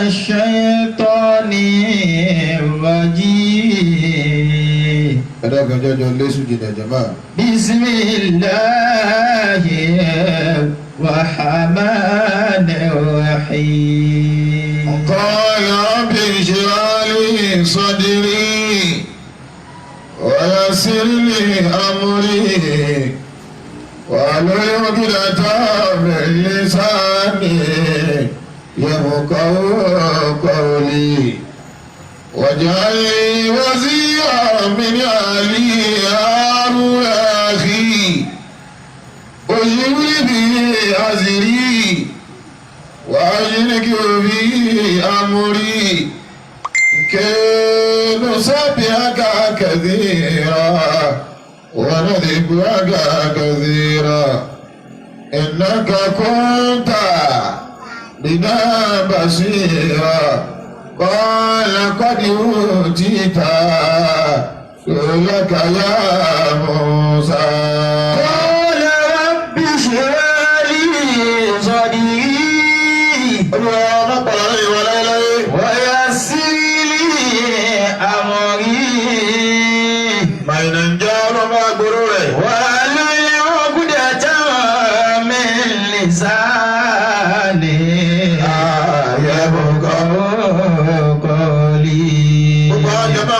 الشيطان الرجيم. Ẹ̀dá kan jọjọ lẹ́sùn jìnnà jàmá. بسم الله الرحمن الرحيم. قال رب اشرح لي صدري ويسر لي أمري واحلل عقدة من لساني يفقهوا قولي واجعل لي وزيرا من أهلي هارون أخي اشدد به أزري وأشركه في أمري كي نسبحك كثيرا ونذكرك كثيرا إنك كنت بنا بصيرا. قال قد أوتيت سؤلك يا موسى. قال رب اشرح لي صدري ويسر لي أمري واحلل عقدة من لساني يفقهوا قولي. واجعل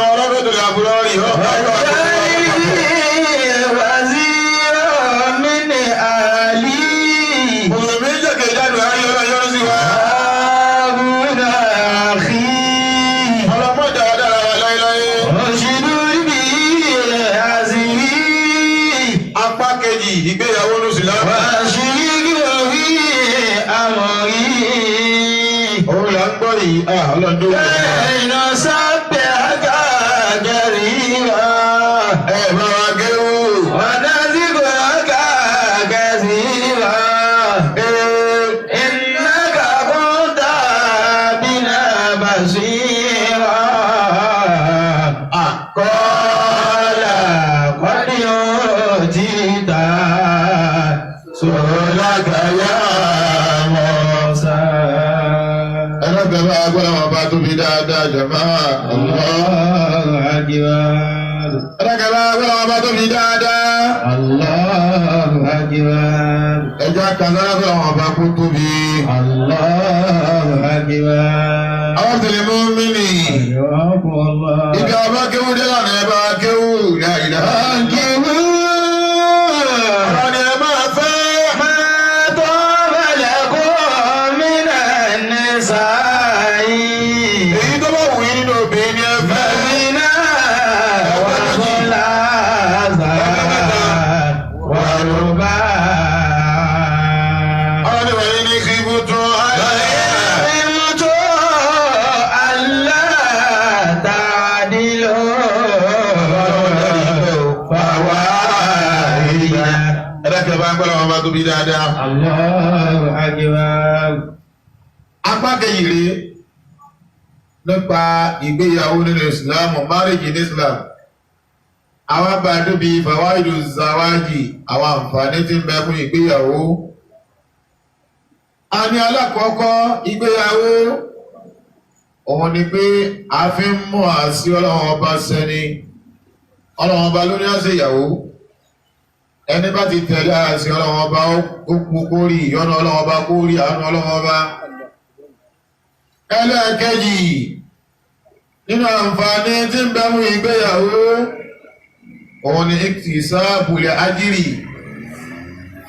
لي وزيرا من أهلي هارون أخي اشدد به أزري. Apá kejì ìgbéyàwó ní Ìsìlámù. وأشركه في أمري. Òun là ń gbọ́ yìí, ọlọ́dún. كي نسبحك كثيرا Ẹ bá wa kéwú. ونذكرك كثيرا إنك كنت بنا بصيرا. قال قد أوتيت سؤلك يا موسى. Ẹlọ́gbẹ̀ẹ́ bá agbára wọn bá tóbi dáadáa jàmá. الله أكبر. Ẹlọ́gbẹ̀ẹ́ bá agbára wọn bá tóbi dáadáa. الله أكبر. Ẹja kan lára wọn bá kú tóbi. الله أكبر. Àwọn tẹ̀lé mú mi nì. حياكم الله. Ibi àbá kéwú dé lànà ẹ bá kéwú. Ìlà فانكحوا Ọ̀rọ̀ ni ẹ máa fẹ́. ما طاب لكم من النساء. Èyí tó bá wù yín nínú obìnrin ni ẹ fẹ́. مثنى وثلاث ورباع. Ọ̀rọ̀ ni wọ̀nyí ní kí ibùdó ayé. فإن ألا تعدلوا فواحدة. Ẹlẹ́kẹ̀ẹ́ bá ń gbọ́dọ̀ wọn bá tóbi dáadáa. الله أكبر. Apá kejì rèé nípa ìgbéyàwó nínú Islam, marriage in Islam. Àwọn bá débi fawaidu zawaji, àwọn àǹfààní tí ń bẹ fún ìgbéyàwó. A ní alákọ̀ọ́kọ́ ìgbéyàwó òun ni pé a fi ń mú àṣì Ọlọ́run ọba sẹ́ni. Ọlọ́run ọba ló ní àṣẹ ìyàwó. Ẹni bá ti tẹ̀lé àṣì Ọlọ́run ọba ó kú kórì ìyọ́nú Ọlọ́run ọba kórì àánú Ọlọ́run ọba. Ẹlẹ́ẹ̀kejì nínú àǹfààní tí ń bẹ fún ìgbéyàwó òun ni iktisabu ajiri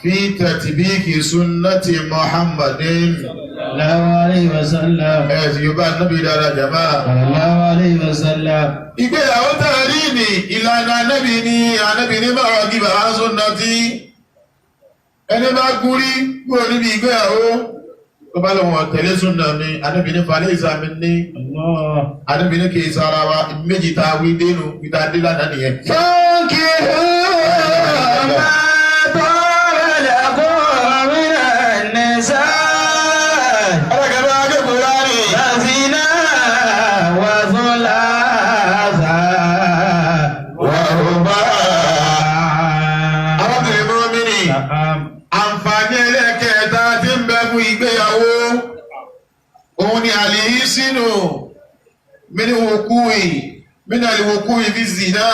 fi tatbiki sunnati Muhammadin. Sallallahu alayhi wa sallam. Ẹ̀sìn Yorùbá nábì dára jàmá. Sallallahu alayhi wa sallam. Ìgbéyàwó tààrí ní ìlànà anábì ní anábì ní bàrọ̀ kí bàbá sunnati. Ẹni bá gúrí kúrò níbi ìgbéyàwó tó bá lọ́wọ́ tẹ̀lé súnà mi, anábì ní falẹ̀ ìsàmì ní Allah. anábì ní kì í sára wa méjì tá a wí dénú ìta dé lánàá nìyẹn. فانكحوا ما طاب لكم من النساء. Ọlọ́kẹ́ bá akẹ́kọ̀ọ́ láàrin. مثنى وثلاث ورباع. Arábìnrin mọ́mìnì, نعم. àǹfààní ẹlẹ́kẹ̀ẹ́ta tí ń bẹ fún ìgbéyàwó òun ni àlè Wàyí sínú mínàlíwòkúì fi zìnà.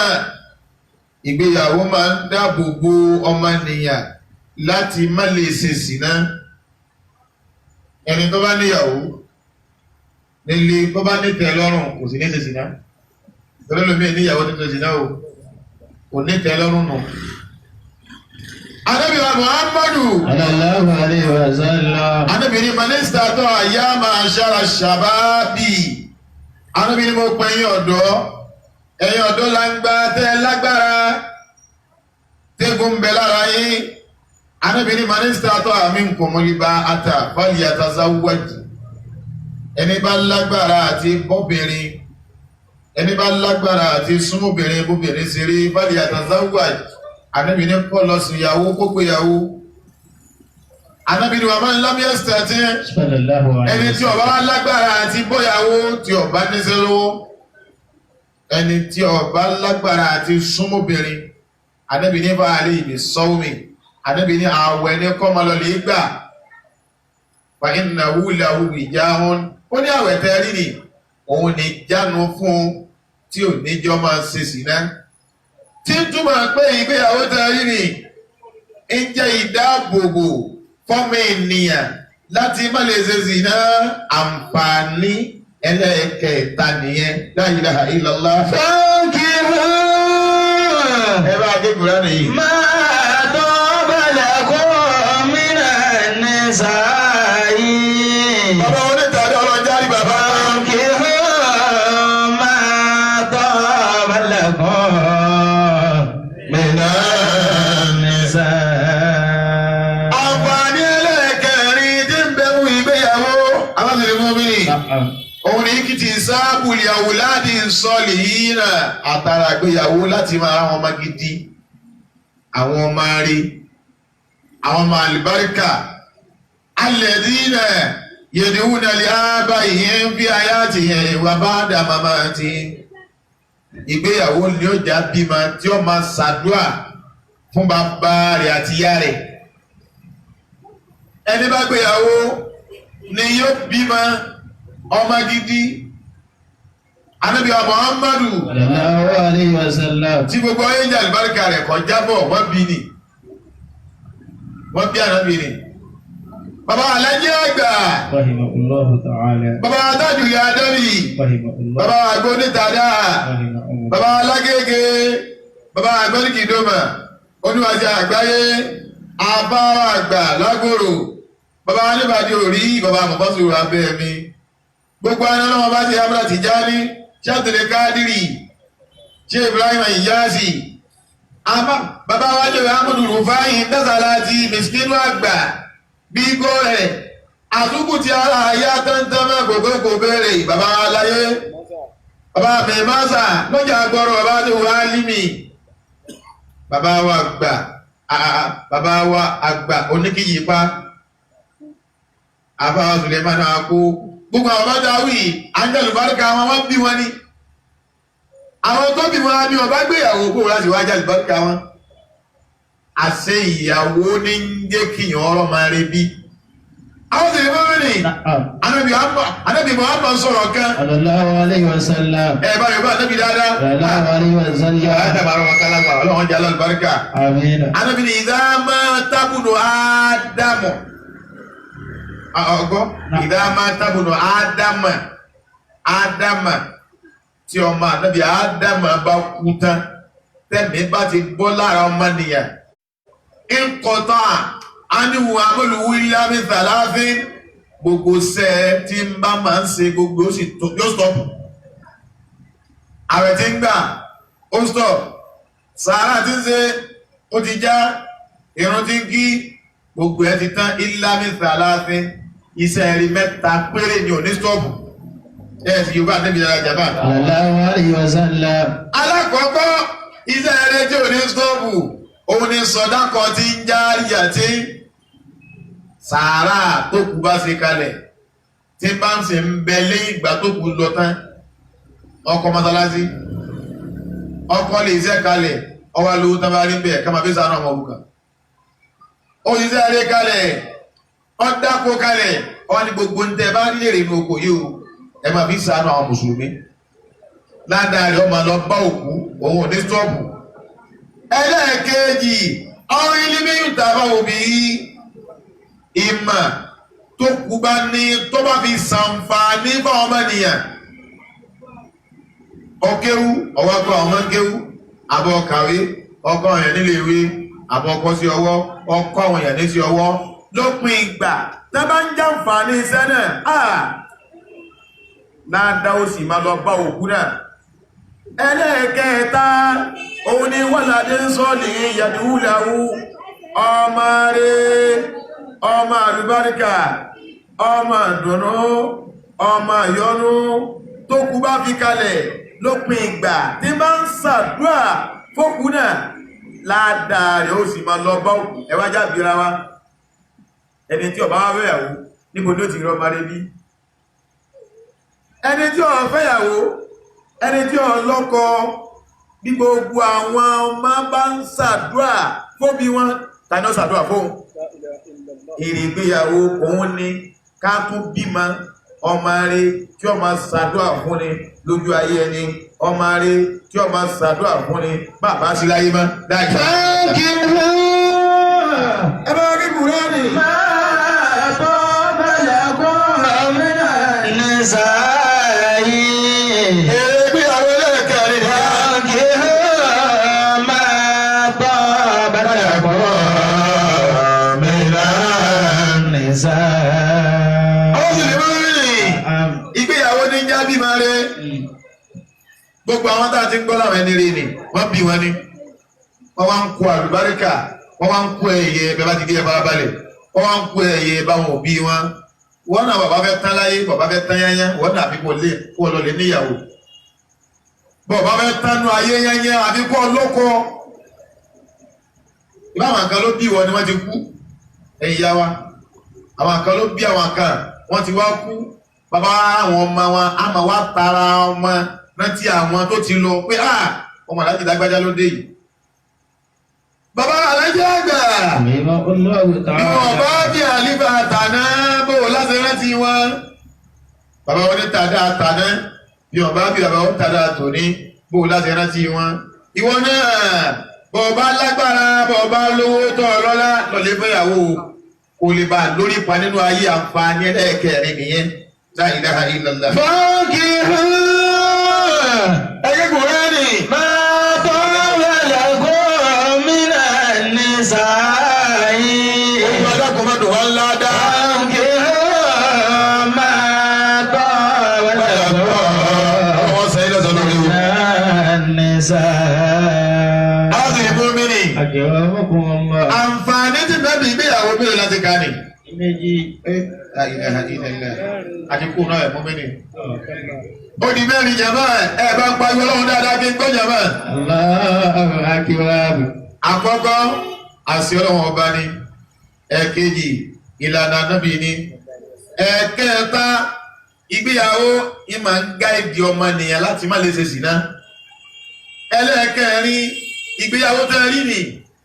Ìgbéyàwó máa ń dáàbò bo ọmọnìyàn láti má lè ṣe zìnà. Ẹni tó bá níyàwó nílé, tó bá ní tẹ́lọ́rùn, kò sí ní ṣe zìnà. Tọ́lọ́lọ́mí níyàwó ní ṣe zìnà o, kò ní tẹ́lọ́rùn nù. Ànábì wa Muhammadu. Sallallahu alayhi wa sallam. Ànábì ní mínísítà tó àyà máa ṣára ṣàbábì. Ànábì ní mo pè yín ọ̀dọ́, ẹ̀yin ọ̀dọ́ la ń gba tẹ́ lágbára, tẹ́gùn ń bẹ lára yín. Ànábì ní mínísítà tó àmì nkùnmọ́líbá ata fàlì àtàzáwájì. Ẹni bá lágbára àti bọ́bìnrin, ẹni bá lágbára àti súnmọ́bìnrin bóbìnrin ṣeré, fàlì àtàzáwájì. Ànábì ní kó lọ sí ìyàwó, kó pé ìyàwó. Ànábì ní wà máa ń lámìẹ́sítà tí Sallallahu alayhi ẹni wa tí ó bá wá lágbára àti bóyàwó, tí ó bá níṣẹ́ lọ́wọ́, ẹni tí ó bá lágbára àti súnmọ́bìnrin, Ànábì ní bá àlè ìbí sọ́wọ́mì. Ànábì ní àwẹ̀ ní kọ́mọ lọ lè gbà, fa innahu lahu wijahun. Ó ní àwẹ̀ tẹ́ rí ni òun ní jánu fún tí ò ní jọ máa ṣe sí náà, tí ń túmọ̀ pé ìgbéyàwó tẹ́ rí ni ń jẹ́ ìdáàbòbò fọ́mọ ènìyàn láti má lè ṣe zìnà. Àǹfààní ẹlẹ́ẹ̀kẹta nìyẹn. La ilaha illallah. فانكحوا Ẹ bá a gé Kùránì yìí. ما طاب لكم من النساء. Bàbá onítàdé ọlọ́jà rí bàbá. فانكحوا ما طاب لكم من النساء. Àǹfààní ẹlẹ́ẹ̀kẹrin tí ń bẹ fún ìgbéyàwó aláṣẹ fún mi, òun ní kìtì sáàbù ìyàwó láti sọlì yìí náà, àtàrà ìgbéyàwó láti máa àwọn ọmọ gidi, àwọn ọmọ rí, àwọn ọmọ àlùbáríkà, alladhina yad'una li abaihim fi ayatihim wa ba'da mamatihim. Ìgbéyàwó ni ó já bímọ tí ó máa ṣàdúà fún bàbá rẹ̀ àti ìyá rẹ̀. Ẹni bá gbéyàwó ni yóò bímọ ọmọ gidi. Ànábì wa Muhammadu, Sallallahu alayhi wa sallam. tí gbogbo ayé ń jà àlùbáríkà rẹ̀ kọ́ jábọ̀, wọ́n bí ni, wọ́n bí ànábì ni. Bàbá alájẹ́ àgbà, Rahimahullahu ta'ala. bàbá adájúlẹ̀ adábì, Rahimahullah. bàbá agbónítàdá, Rahimahullah. bàbá alágége, bàbá agbẹ́nìkìdọ́mà, oníwàjẹ́ àgbáyé, afárá àgbà lágbòrò, bàbá aníbàdí òrí, bàbá àmọ̀fọ́sùrù abẹ́ mi, gbogbo aná lọ́wọ́ bá ti Amúdá Tìjání, Ṣàtìlẹ̀ Kádírì, ṣé Ibrahim Ìyáàsì, àmọ́ bàbá wa jẹ́ Amúdù Rufai Dásàláàtì, Mìsíkínú àgbà bígó rẹ̀ àtúkù ti ara àyà tántán mọ́ gbogbo kò béèrè. Bàbá wa láyé, bàbá mẹ́másà lọ́jà gbọ́rọ̀, bàbá tó wà límì, bàbá wa àgbà, bàbá wa àgbà oníkìyí pa, àbá wa Suleiman akó, gbogbo àwọn bàbá dáwì ángẹ́lù bárúkà wọn, wọ́n bí wọn ni. Àwọn tó bí wọn bí wọn bá gbéyàwó kó láti wájà àlùbáríkà wọn. Àṣẹ ìyàwó ní ń jẹ́ kíyàn ọ̀rọ̀ máa rí bí àwọn sì ní mọ́mí ni. Na'am. Anabi Muhammad sọ̀rọ̀ kan. Sallallahu alayhi wa sallam. Ẹ bá yorùbá anabi dáadáa. Sallallahu alayhi wa sallam. Adamu àwọn kalágbà ọlọ́run jẹ́ alálùbáríkà. Àmín. Anabi ní ìdá máa tábùnù ádámù ọgọ́, ìdá máa tábùnù ádámù, ádámù tí ọmọ anabi ádámù bá kú tán, tẹ̀mí bá ti bọ́ lára ọmọnìyàn, ńkọtà áníwò amólùwú ìlàmì sàláfín, gbogbo sẹ́ tí ń bá máa ń ṣe gbogbo ó sì yóò stop. Ààrẹ tí ń gbà ó stop, sàárà tí ń ṣe ó ti já, irun tí ń kí gbogbo ẹ ti tán. Ìlàmì sàláfín, iṣẹ́ rí mẹ́ta péré ni ò ní stop. Ẹ sì yorùbá níbi ìdára jàmbá. Sallallahu alayhi wa sallam. Alákọ̀ọ́kọ́ iṣẹ́ rẹ tí ò ní stop, òun ni sọ̀dákọ̀ tí ń já ìyà, tí sàárà tó kù bá ṣe kalẹ̀, tí bá ń ṣe ń bẹ lẹ́yìn ìgbà tó kù lọ tán. Ọkọ̀ mọ́sálásí, ọkọ̀ lè ṣe kalẹ̀, ọwọ́ lówó tán bá rí bẹ́ẹ̀ ká máa fi sàánú ọmọ òrukàn. Ó ṣiṣẹ́ rẹ kalẹ̀, ó dáko kalẹ̀, ó ní gbogbo ń tẹ́ bá rí lèrè inú oko yìí o. Ẹ máa fi ṣàánú àwọn mùsùlùmí. Ládàá rẹ̀ ọmọ lọ bá òkú, òun ò ní stọ́ọ̀bù. Ẹlẹ́ẹ̀kejì, ọ̀rọ̀ ilé mi ń tàbá òbí ìmọ̀ tó kú bá ní tó bá fi ṣàǹfààní fáwọn ọmọnìyàn. Ọkéwú, ọwọ́ kọ́ àwọn ọmọ ń kéwú, àbọ̀ kàwé, ọkọ èèyàn nílé ìwé, àbọ̀ ọkọ sí ọwọ́, ọkọ àwọn èèyàn ní sí ọwọ́. Lópin ìgbà tá bá ń jàǹfààní iṣẹ́ náà, ládàá ó sì máa lọ bá òkú náà. Ẹlẹ́ẹ̀kẹta, òun ni wàlàdé ń sọ ní yàdúláwú, ọmọ rẹ̀, ọmọ àlùbáríkà, ọmọ ìdùnnú, ọmọ ìyọ́nú tó kú bá fi kalẹ̀ lópin ìgbà tí bá ń ṣàdúrà fókú náà, ládàá rẹ̀ ó sì máa lọ bá òkú. Ẹ wá jábìíra wa, ẹni tí ó bá wá fẹ́yàwó níbo ni ó ti rọmọ rẹ̀ bí? Ẹni tí ó fẹ́yàwó, ẹni tí ó lọ́kọ, bí gbogbo àwọn ọmọ bá ń ṣàdúrà fóbi wọn, ta ni ó ṣàdúrà fóun? Èrè ìgbéyàwó òun ni ká tún bímọ ọmọ rẹ̀ tí ó máa ṣàdúrà fún ni lójú ayé ẹni, ọmọ rẹ̀ tí ó máa ṣàdúrà fún ni bàbá sí láyé mọ́. فانكحوا Ẹ bá rí Kùránì. ما طاب لكم من النساء. Èrè ìgbéyàwó ẹlẹ́ẹ̀kẹrin ni. فانكحوا ما طاب لكم من النساء. Ó sì lè máa rìn. Ìgbéyàwó ní já bímọ rẹ̀. Gbogbo àwọn tá a ti ń gbọ́ láwọn ẹni rí ni, wọ́n bí wọn ni. Wọ́n wá ń kó àlùbáríkà, wọ́n wá ń kó ẹyẹ bẹ́ẹ̀ bá ti dé ẹ farabalẹ̀. Wọ́n wá ń kó ẹyẹ báwọn òbí wọn. Wọ́n náà bàbá fẹ́ tán láyé, bàbá fẹ́ tán yányá, wọ́n náà àfi kó lè kó lọ lè níyàwó. Bàbá fẹ́ tánú ayé yányá, àfi kó lọ́kọ. Ìbáwọn kan ló bí wọn ni wọ́n ti kú. Ẹ̀yin yá wa, àwọn kan ló bí àwọn kan, wọ́n ti wá kú. Bàbá àwọn ọmọ wọn, a máa wá tara ọmọ rántí àwọn tó ti lọ pé ọmọ aláàjì lágbájá ló dé yìí. Bàbá aláàjì àgbà رحمه الله bí wọn تعالى. bá bí àlífà tàná bò láti rántí wọn. Bàbá wọn ní tàdá tàná bí wọn bá bí bàbá wọn tàdá tòní bò láti rántí wọn. Ìwọ náà bọ̀ bá lágbára bọ̀ bá lówó tọ́ ọ lọ́lá lọ́lẹ́ fẹ́yàwó kò lè bá lórí pa nínú ayé. Àǹfààní ẹlẹ́ẹ̀kẹrin nìyẹn. La ilaha illallah. فانكحوا Ẹgbẹ́ Kùránì. ما طاب لكم من النساء. Olúwa dákun má dùn wá ńlá dá. فانكحوا ما طاب لكم Ọwọ́ sẹ́yìn lọ́sọ̀ lórí o. من النساء. Àwọn ìbú mi nì. أكرمكم الله. Àǹfààní ti bẹ́ẹ̀ bí ìgbéyàwó mélòó láti ká nì. Méjì. La ilaha illallah. Àti kú náà ẹ̀mú mi nì. Ó di mẹ́rin jàmá, ẹ bá ń pariwo Ọlọ́run dáadáa kí n gbọ́ jàmá. Allahu akbar. Àkọ́kọ́, àṣẹ Ọlọ́run ọba ni. Ẹ̀kejì, ìlànà Ànábì ni. Ẹ̀kẹta, ìgbéyàwó ìmọ̀ ń gáìdì ọmọnìyàn láti má lè ṣe sìná. Ẹlẹ́ẹ̀kẹrin, ìgbéyàwó tẹ́ rí ni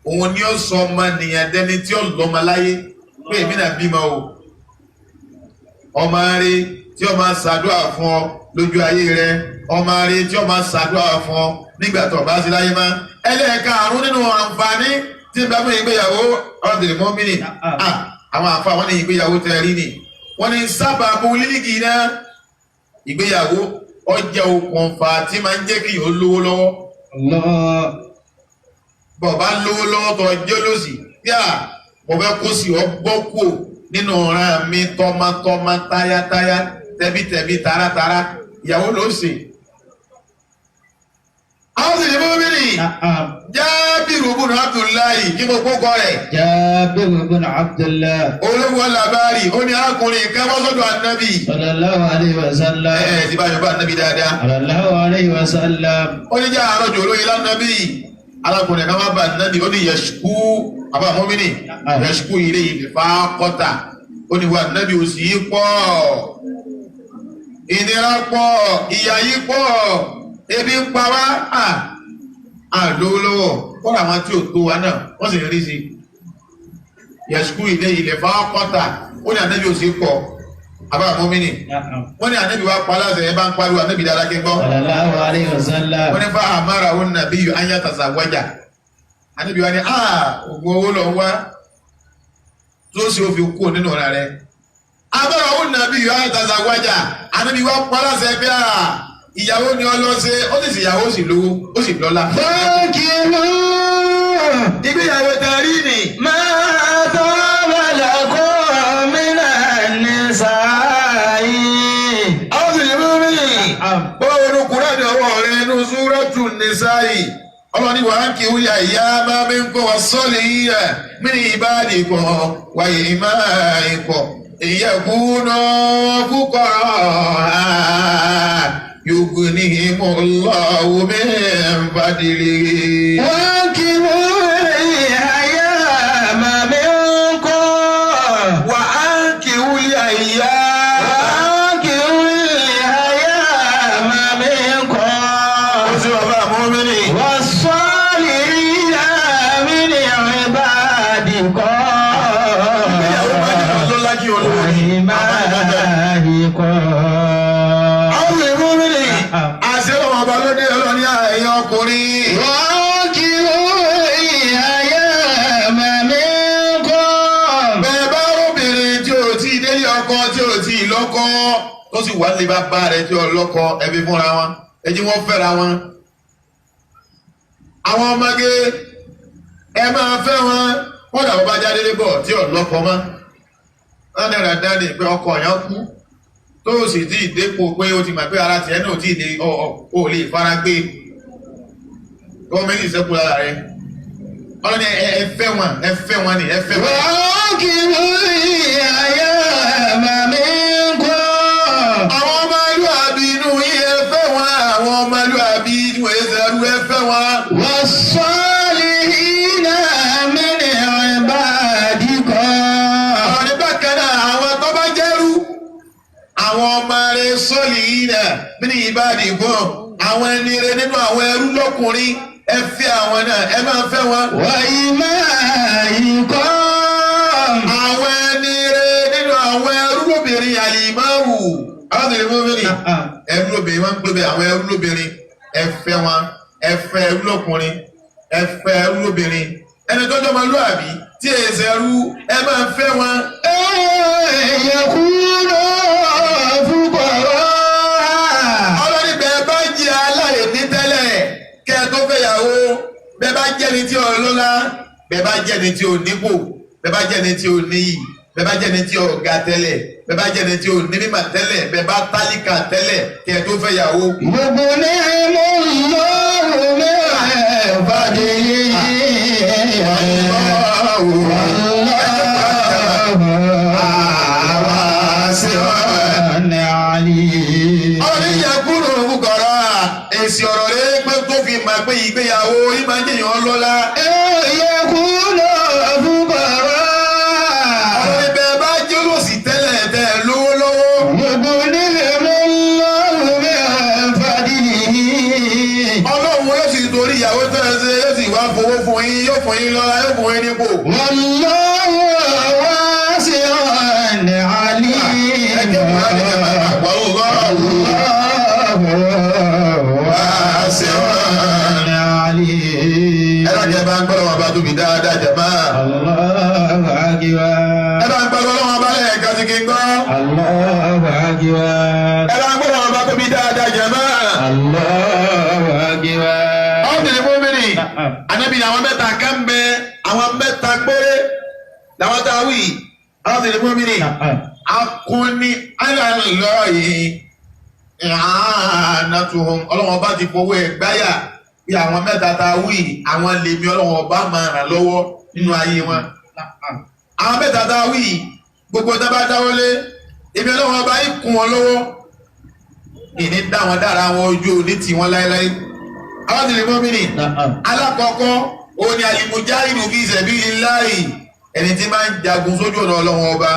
òun ni ó sọ ọmọnìyàn dẹni tí ó lọ́mọ láyé pé èmi náà bímọ o. Ọmọ rẹ tí ó máa ṣàdúrà fún ọ lójú ayé rẹ, ọmọ rẹ tí ó máa ṣàdúrà fún ọ nígbà tó o bá sí láyé mọ́. Ẹlẹ́ẹ̀karùn-ún nínú àǹfààní tí ń bá fún ìgbéyàwó ọ̀dẹ̀rẹ̀ mọ́mìnì, àwọn àfa wọn ní ìgbéyàwó tẹ́ rí ni wọ́n ní sábàbù lílìkì náà. Ìgbéyàwó ọjà okùnfà tí máa ń jẹ́ kí yóò lówó lọ́wọ́. Allah. Bọ̀bá lówó lọ́wọ́ tó jẹ́ lọ́sì bí à mo fẹ́ kó sí ọ gbọ́ kú nínú ọ̀ràn mi tọmọtọmọ táyátáyá tẹbítẹbí taratara ìyàwó ló sè. Àwọn sì ní mọ́mìnì. Na'am. Jábìrù ibn Abdullahi kí mo kó kọ rẹ̀. Jabir ibn Abdullah. Olówó làbárì ó ní arákùnrin kan wá sọ́dọ̀ ànábì. Sallallahu alayhi wa sallam. Ẹ ẹ ti bá yorùbá ànábì dáadáa. Sallallahu alayhi wa sallam. Ó ní jẹ́ àárọ̀ jòló ilá ànábì. Arákùnrin kan wá bá ànábì, ó ní yẹ̀ṣukú àbá mọ́mìnì yẹ̀ṣukú ilé ìfà kọ́tà. Ó ní wà ànábì òsì yìí pọ̀, ìnira pọ̀, ìyà yìí pọ̀, ebi ń pa wá. À lówó lọ́wọ́ kọ́ra àwọn tí ò tó wa náà wọ́n sì ń rí sí i. Yẹ̀ṣukú ilé ìfà kọ́tà. Ó ní ànábì òsì pọ̀. Abá mọ́mìnì. Wọ́n ní ànábì wa pa aláṣẹ ẹ bá ń pariwo ànábì dáadáa kí n gbọ́. Sallallahu alayhi wa sallam. Wọ́n ní fa àmàrà òun nàbí yóò ányá tàṣà wájà. Ànábì wa ní a ògùn owó lọ wá tó sì ó fi kú nínú ọ̀rá rẹ̀. Àmàrà òun nàbí yóò ányá tàṣà wájà. Ànábì wa pa aláṣẹ pé a ìyàwó ni ọ lọ ṣe ó sì ṣìyàwó ó sì lówó ó sì lọ́lá. Fankihu Ìgbéyàwó tẹ rí ni. ma taba lakum minan nisa'i. Àwọn sì lè mú mi. Bọ́ọ̀lù Kùránì ọwọ́ rẹ̀ inú Súrọ́tù Nìsáì. Ọlọ́ni wà á kí wúyà ìyá máa mi ń kọ́ wa sọ́ọ̀lì yíyà mí ní ìbáàdì kan wáyé ìmáà ikọ̀. Ìyẹ̀kúnà púpọ̀ yughnihimullahu min fadlihi. Wankihu al-ayama minkum. Wà á kí wúyà ìyá. Wankihu al-ayama minkum. Ó sì wà bá àmọ́ mi ní. والصالحين من عبادكم Ìgbéyàwó máa ń jẹ́ ọlọ́lá kí olówó ni. وإمائكم. Àwọn ìmúmìnì àṣẹ ọmọ ọba lóde ọlọ́ni àyè ọkùnrin. وانكحوا الأيام منكم. Bẹ́ẹ̀ bá róbìnrin tí ò tí ì délé ọkọ tí ò tí ì lọ́kọ tó sì wà nílé bàbá rẹ̀ tí ò lọ́kọ ẹbí fúnra wọn ẹjí wọ́n fẹ́ra wọn. Àwọn ọmọge ẹ máa fẹ́ wọn wọ́n dàbọ̀ bá jáde lébọ̀ tí ò lọ́kọ mọ́. Wọ́n dára dáre pé ọkọ yẹn kú tó o sì tí ì dépò pé o ti mọ̀ pé ara tiẹ̀ náà ò tí ì lè ọ̀ ò lè fara gbé. Wọ́n méjì sẹ́kù lára rẹ̀. Ọlọ́ni ẹ fẹ́ wọn ẹ fẹ́ wọn ni ẹ fẹ́ wọn. وانكحوا الأيام منكم. Àwọn ọmọlúwàbí inú yín ẹ fẹ́ wọn àwọn ọmọlúwàbí inú ẹsẹ̀ rú ẹ fẹ́ wọn. والصالحين من عبادكم. Àwọn ní bákan náà àwọn tó bá jẹ́rú àwọn ọmọ rẹ sọ́ọ̀lì yìí náà nínú ìbáàdì gan àwọn ẹni rẹ nínú àwọn ẹrú lọ́kùnrin ẹ fẹ́ àwọn náà ẹ máa fẹ́ wọn. وإمائكم. Àwọn ẹni rẹ nínú àwọn ẹrú lóbìnrin àlìmáwù àwọn tẹ̀lé mọ́bìnrin ẹrú lóbìnrin wọ́n ń pè bẹ́ẹ̀ àwọn ẹrú lóbìnrin ẹ fẹ́ wọn ẹ fẹ́ ẹrú lọ́kùnrin ẹ fẹ́ ẹrú lóbìnrin ẹni tọ́jú ọmọlúwàbí tí èsì ẹrú ẹ máa fẹ́ wọn. يكونوا فقراء. Ọlọ́ni bẹ́ẹ̀ bá jẹ́ aláìní tẹ́lẹ̀ kẹ́ ẹ tó fẹ́yàwó bẹ́ẹ̀ bá jẹ́ni tí ò lọ́lá bẹ́ẹ̀ bá jẹ́ni tí ò nípò bẹ́ẹ̀ bá jẹ́ni tí ò níyì bẹ́ẹ̀ bá jẹ́ni tí ò ga tẹ́lẹ̀ bẹ́ẹ̀ bá jẹ́ni tí ò ní mímọ̀ tẹ́lẹ̀ bẹ́ẹ̀ bá tálíkà tẹ́lẹ̀ kẹ́ ẹ tó fẹ́yàwó. يغنيهم الله من فضله. والله واسع عليم. Ọlọ́ni yẹ kúrò fúkọ̀rọ̀ èsì ọ̀rọ̀ rẹ̀ pé tó fi máa pé ìgbéyàwó yìí máa ń jẹyàn lọ́lá. يكونوا فقراء. Ọlọ́ni bẹ́ẹ̀ bá jẹ́ olóòsì tẹ́lẹ̀ tẹ́ lówó lọ́wọ́. يغنيهم الله من فضله. Ọlọ́run yóò sì torí ìyàwó tó ẹ ṣe yóò sì wá fowó fún yín yóò fún yín lọ́lá yóò fún yín nípò. والله واسع عليم. Ẹ jẹ́ kúrò ní ìjọba Wallahu والله wasi'un. عليم. Ẹ lọ́jọ́ ẹ bá ń gbọ́dọ̀ wọn bá tóbi dáadáa jẹ̀má. الله أكبر. Ẹ bá ń gbọ́dọ̀ wọn bá lẹ́ẹ̀kan sí kí n gbọ́. الله أكبر. Ẹ bá ń gbọ́dọ̀ wọn bá tóbi dáadáa jẹ̀má. الله أكبر. Ọ̀dùnní mọ́mìnì. Ànábì ní àwọn mẹ́ta kan bẹ àwọn mẹ́ta péré làwọn tá a wí. Ọ̀dùnní mọ́mìnì. Akúni alàlọ́yìn ìhánàtúhùn ọlọ́wọ́n bá ti fowó ẹ̀ gbáyà bí àwọn mẹ́ta tá a wí àwọn lèmi ọlọ́wọ́n bá máa ràn lọ́wọ́ nínú ayé wọn. Àwọn mẹ́ta tá a wí gbogbo tá a bá dáwọ́lé èmi ọlọ́wọ́n bá yìí kún wọn lọ́wọ́ ìní dá wọn dára wọn ojú òní tì wọn láéláé. Àwọn tìlẹ̀ mọ́mìnì alákọ̀ọ́kọ́ òun ni alimujahidu fi sabilillahi ẹni tí máa ń jagun sójú ọ̀nà ọlọ́wọ́n ọba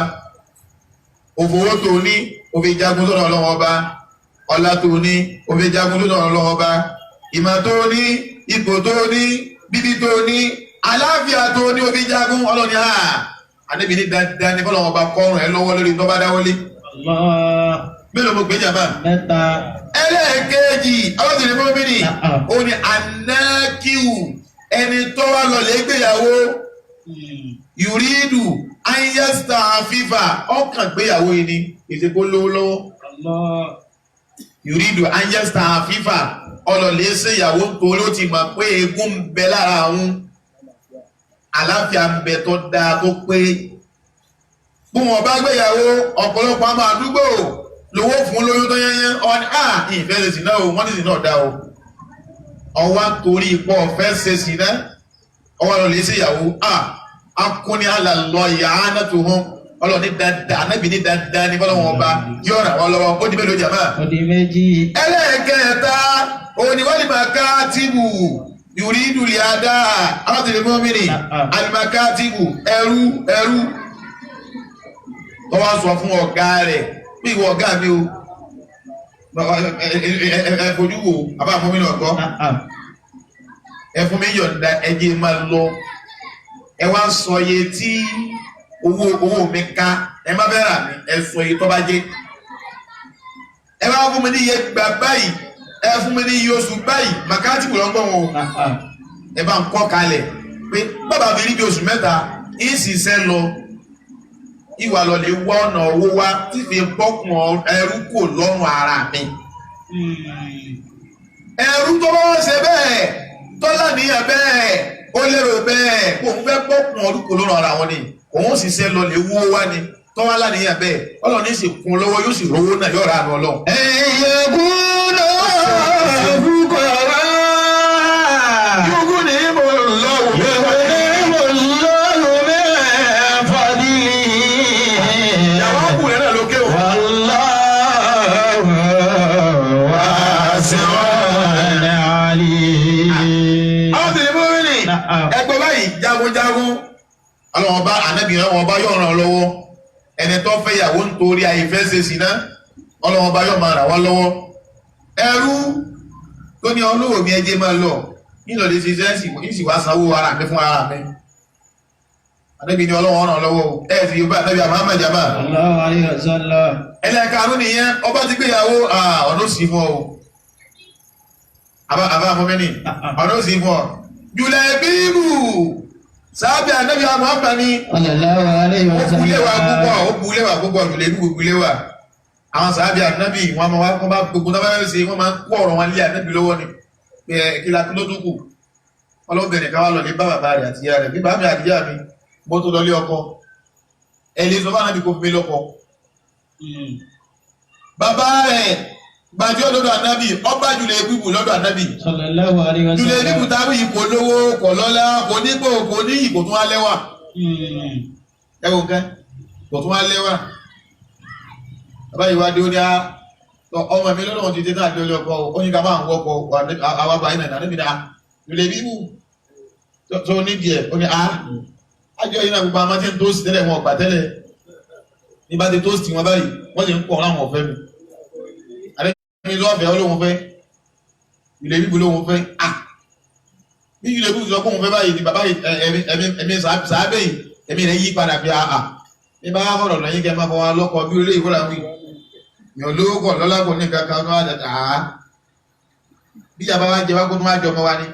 òfòwò tó ní òfin jagun sójú ọ̀nà ọlọ́wọ́n ọba ọlá tó ní òfin jagun sójú ọ̀nà ọlọ́wọ́n ọba ìmọ̀ tó ní ipò tó ní bíbí tó ní àlàáfíà tó ní òfin jagun ọlọ́ni ha àníbi ní dandan ní fọlọ́wọ́n ọba kọ́rùn ẹ lọ́wọ́ lórí tó bá dáwọ́lé. Allah. Mélòó mo gbé jàmbá? Mẹ́ta. Ẹlẹ́ẹ̀kejì ọlọ́sìn mọ́mìnì ó ní anákíwù, ẹni tó wá lọ lè gbéyàwó yùrídù ayẹ́sítà fífà, ọkàn gbéyàwó yìí ni ìsìnkú lówó lọ́wọ́. Allah. Yùrídù ayẹ́sítà fífà, ọlọ́lẹ̀ ṣèyàwó nítorí ó ti mọ̀ pé eégún ń bẹ lára àwọn, àláfíà ń bẹ tó dáa tó pé. Bí wọn bá gbéyàwó, ọ̀pọ̀lọpọ̀ àmọ́ àdúgbò lówó fún lóyún tó yẹ́yẹ́ ọ̀ni à ìfẹ́ ṣe sìná o, wọ́n ní sìná ọ̀dá o. Ọwá torí ipò ọ̀fẹ́ ṣe sìná, ọwá lọ lè ṣèyàwó à akúni alàlọ́ ìyá tó hàn ọlọ́ni dáadáa, anábì ní dáadáa ní bọ́lá wọn ọba yóò ràn wọ́n lọ́wọ́. Ó di mélòó jàmá? Ó di méjì. Ẹlẹ́ẹ̀kẹta òní wọ́n ní màkàtìbù yùrídù lìádá alátìlẹ̀ mọ́mìnì àlìmàkàtìbù ẹrú ẹrú tó wá sọ fún ọ̀gá rẹ̀ pé ìwọ ọ̀gá mi o, ẹ fojú wo àbá mọ́mìnì ọ̀gọ́, ẹ fún mi yọ̀ǹda, ẹ jẹ́ máa lọ, ẹ wá sọ iye tí owó mi ká, ẹ má fẹ́ rà mí, ẹ sọ iye tó bá jẹ́, ẹ wá fún mi ní iye gbà báyìí, ẹ fún mi ní iye oṣù báyìí. Màkàtìbù lọ́gbọ̀n wọn o, ẹ bá ń kọ́ kalẹ̀ pé bàbá fi rí bí oṣù 3 ìṣiṣẹ́ lọ, ìwà lọ lè wá ọ̀nà owó wá tí fi bọ́kùn ẹrú kò lọ́rùn ara mi. Ẹrú tó bá wá ṣe bẹ́ẹ̀, tọ́lá níyàn bẹ́ẹ̀, ó lérò bẹ́ẹ̀ kó òun fẹ́ bọ́kùn ẹrú kò lọ́rùn ara wọn ni, òun sì ṣe lọ lè wó wá ni, tọ́wá láníyàn bẹ́ẹ̀, ọlọ́run ní sì kún lọ́wọ́, yóò sì rówó náà, yóò rà àánú ọlọ́run. Ẹ̀yẹ̀kúnà fúkọ̀rọ̀. Yóò ní mo lọ́wọ́. Yóò ní fadìlì. Ìyàwó ọkùnrin náà lókè o. Wallahu wasi'un alim. Àwọn tèmi mú mi nì. Ẹgbẹ́ báyìí jagunjagun. Ọlọ́run ọba ànábìyàn wọn ọba yóò ràn ọ́ lọ́wọ́. Ẹni tó fẹ́ ìyàwó nítorí àìfẹ́ ṣe sí náà, Ọlọ́run ọba yóò máa ràn wá lọ́wọ́. Ẹrú tó ní olówó mi ẹjẹ́ máa lọ, nílò lè ṣiṣẹ́ ìsì wá sanwó ara mi fún ara mi. Ànábì ni Ọlọ́run ràn lọ́wọ́ o. Ẹ ti Yorùbá ànábì Muhammad jama. Sallallahu alayhi wa sallam. Ẹlẹ́karùn nìyẹn, ọba ti gbéyàwó, ọ̀nà òsì fún ọ o. Àbá àfọmẹ́ni, ọ̀nà òsì fún ọ. Jùlẹ̀ bíbù sábẹ́ ànábì Muhammad ni Sallallahu alayhi wa ó buléwà sallam. púpọ̀, ó buléwà púpọ̀, jùlẹ̀ bíbù buléwà. Àwọn sábẹ́ ànábì wọn máa wá kó bá gbogbo tó bá fẹ́ ṣe, wọ́n máa ń kó ọ̀rọ̀ wọn lé ànábì lọ́wọ́ ni. Pé kí la kí ló tún kù? Ọlọ́bìnrin kan wá lọ ní bá bàbá rẹ̀ àti ìyá rẹ̀. Bí bàbá mi àti ìyá mi, mo tó lọ lé ọkọ. Ẹ lè sọ fún ànábì kó fi mí lọ́kọ. Bàbá rẹ̀ gbàjọ́ lọ́dọ̀ ànábì, ọba jùlẹ̀ bíbù lọ́dọ̀ ànábì. Sallallahu alayhi wa Jùlẹ̀ sallam. bíbù táwọn yìí kò lówó, kò lọ́lá, kò nípò, kò níyì, kò tún wá lẹ́wà. Ẹ wò nǹkan, kò tún wá lẹ́wà. Bàbá yìí wá dé, ó ní á ọmọ mi lọ́dọ̀ wọn ti dé náà lórí ọkọ, ó ní ká máa ń wọ́kọ àwa báyìí náà níbi náà jùlẹ̀ bíbù tó nídìí ẹ̀, ó ní á ájọ yìí náà gbogbo àwọn tí ń tóòsì tẹ́lẹ̀ wọn ọ̀gbà tẹ́lẹ̀ ní bá ti tóòsì wọn báyìí wọ́n sì ń pọ̀ láwọn ọ̀fẹ́ mi. Àdéhùn lọ́fẹ̀ẹ́ olóhùn fẹ́ jùlẹ̀ bíbù lóhùn fẹ́ à bí jùlẹ̀ bíbù sọ pé òun fẹ́ báyìí ni bàbá yìí ẹ̀mí ẹ̀mí sàábẹ̀ yìí ẹ̀mí rẹ̀ yí padà bí àà ní bá fọ̀rọ̀ lọ́yìn kẹ́ máa fọwọ́ lọ́kọ̀ bí olóyè kó làwọn yàn lówó kọ̀ lọ́lá kò ní kankan ní wàá dàda àá bí yàrá wa jẹ wá kó tún wá jọ ọmọ wa ni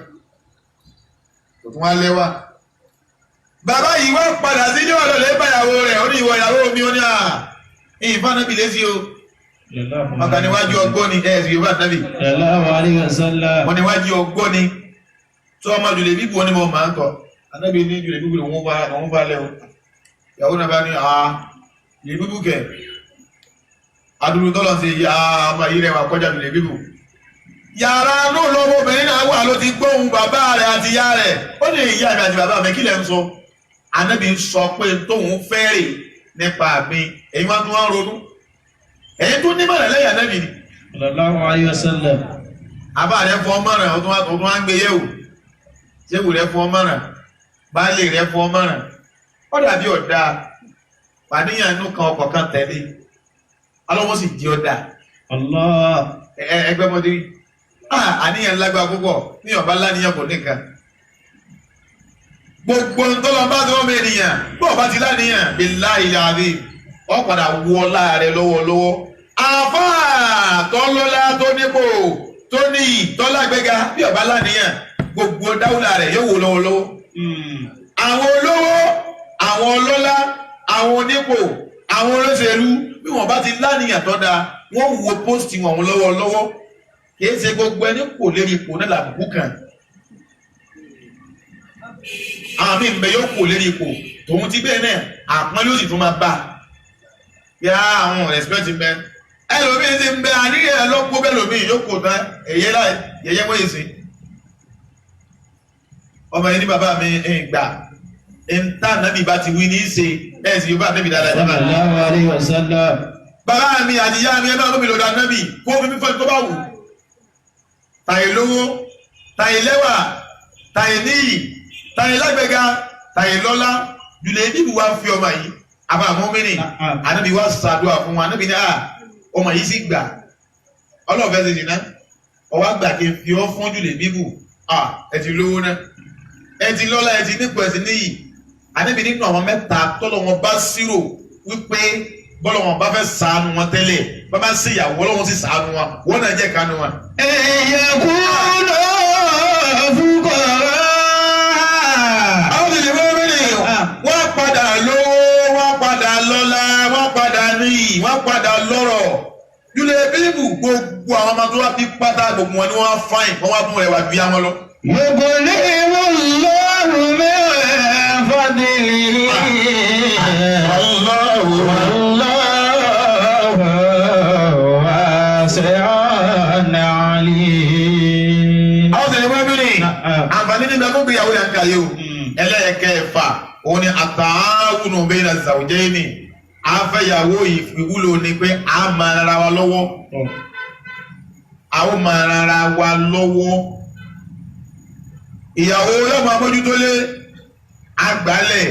kò tún wá lẹ́wà. Bàbá yìí wá padà sí ní ọ̀dọ̀ lẹ́bàá ìyàwó rẹ̀, ó ní ìwọ ìyàwó mi, ó ní à ìfànàbì lé sí o, ọkà níwájú ọgbọ́n ni ẹ̀ sì yorùbá nàbì Sallallahu alayhi wa sallam. wọn níwájú ọgbọ́n ni tí wọ́n máa jùlẹ̀ bíbu wọn ni mo máa ń tọ̀ anábì ní jùlẹ̀ bíbu lòun bá lòun bá lẹ́ o. Ìyàwó náà bá ní à jùlẹ̀ bíbu kẹ̀ adúlù tọ́lọ̀ sí ya ọmọ yìí rẹwà kọjá jùlẹ̀ bíbu. Yàrá inú lọmọbìnrin náà wà ló ti gbóhùn bàbá rẹ̀ àti ìyá rẹ̀, ó ní ìyá mi àti bàbá mi kí lẹ̀ ń sọ? Anábì ń sọ pé tóun fẹ́rẹ̀ nípa mi, èyí wá tún wá ń ronú, èyí tún nímọ̀ràn lẹ́yìn anábì ni. Sallallahu alayhi wa sallam. Àbá rẹ̀ fọ́ mọ̀ràn, ó tún wá ń gbé yẹ̀wò, ṣéwù rẹ̀ fọ́ mọ̀ràn, baálé rẹ̀ fọ́ mọ̀ràn, ó dàbí ọ̀dà pàníyàn inú kan ọkọ̀ kan tẹ̀lé alọ́wọ́ sì di ọ̀dà. Allah. Ẹgbẹ́ mọ́tò rí àníyàn lágbára púpọ̀ ní ọ̀bá láníyàn kò nìkan gbogbo ntọ́lọ́ bá ti wọ́n mi ènìyàn bó ọba ti láníyàn billahi alazim Ọ padà wọ ọlá rẹ lọ́wọ́lọ́wọ́. Àfáà tó lọ́lá, tó nípò, tó níyì, tó lágbéga, bí ọba láníyàn, gbogbo dáwùlà rẹ yóò wò lọ́wọ́lọ́wọ́. Àwọn olówó, àwọn ọlọ́lá, àwọn onípò, àwọn olóṣèlú, bí wọ́n bá ti láníyàn tó dáa, wọ́n wo post wọn lọ́wọ́lọ́wọ́. Kìí ṣe gbogbo ẹni kò lérí ipò náà làbùkù kan. Àwọn míì ń bẹ, yóò kò lérí ipò, tòun ti bẹ́ẹ̀ náà, àpọ́nlé ó sì tún máa bá a yá. Àwọn respect ń bẹ, ẹlòmíì ti ń bẹ, àníyàn lọ́pọ̀ bẹ́ẹ̀, lòmíì yóò kò tán èyẹ láì yẹyẹ wọ́n yìí sí. Ọmọ yìí ní bàbá mi ń gbà ń tá nàbì bá ti wí ní í ṣe ẹ̀ sì yóò bá nàbì dáadáa jẹ́ báyìí. Sallallahu alayhi wa sallam. Bàbá mi àti ìyá mi, ẹ máa gómìnà lọ́dọ̀ ànábì kó fi fífọ́ tó bá wù. Tàyè lówó, tàyè lẹ́wà, tàyè níyì, tàyè lágbèga, tàyè lọ́lá jùlẹ̀ níbi wá fi ọmọ yìí àbá mọ́mìnì. Ànábì wá ṣàdúrà fún wa. Ànábì ní à ọmọ yìí sì gbà ọlọ́ọ̀fẹ́ ti dìná ọwọ́ àgbà kí n fi ọ́ fún jùlẹ̀ bíbù. À ẹ ti lówó náà, ẹ ti lọ́lá, ẹ ti nípò, ẹ ti níyì. Ànábì nínú àwọn mẹ́ta tọ́lọ́ wọn bá sírò wípé bọ́lọ̀ wọn bá fẹ́ ṣàánú wọn tẹ́lẹ̀, bá bá ṣe ìyàwó, Ọlọ́run sì ṣàánú wọn, wọn náà jẹ́ kánú wọn. Yakunu fuqara. Àwọn tètè mọ́ mẹ́rin, wọ́n padà lówó, wọ́n padà lọ́lá, wọ́n padà níyì, wọ́n padà lọ́rọ̀. Júlẹ̀ bíbù, gbogbo àwọn ọmọ tó wá bí pátá, gbogbo wọn ni wọ́n á fáìn, wọ́n wá tún rẹwà ju yá wọn lọ. يغنيهم الله من فضله. والله واسع عليم. Àwọn tètè mọ́ mẹ́rin, àǹfààní nígbà tó gbéyàwó yà ń kà yìí o. Ẹlẹ́ẹ̀kẹfà òun ni àtàwùnú bayna zawjaini. Afẹ́yàwó, ìwúlò ni pé a máa rara wa lọ́wọ́, a ó máa rara wa lọ́wọ́. Ìyàwó yóò máa mójútó lé, agbálẹ̀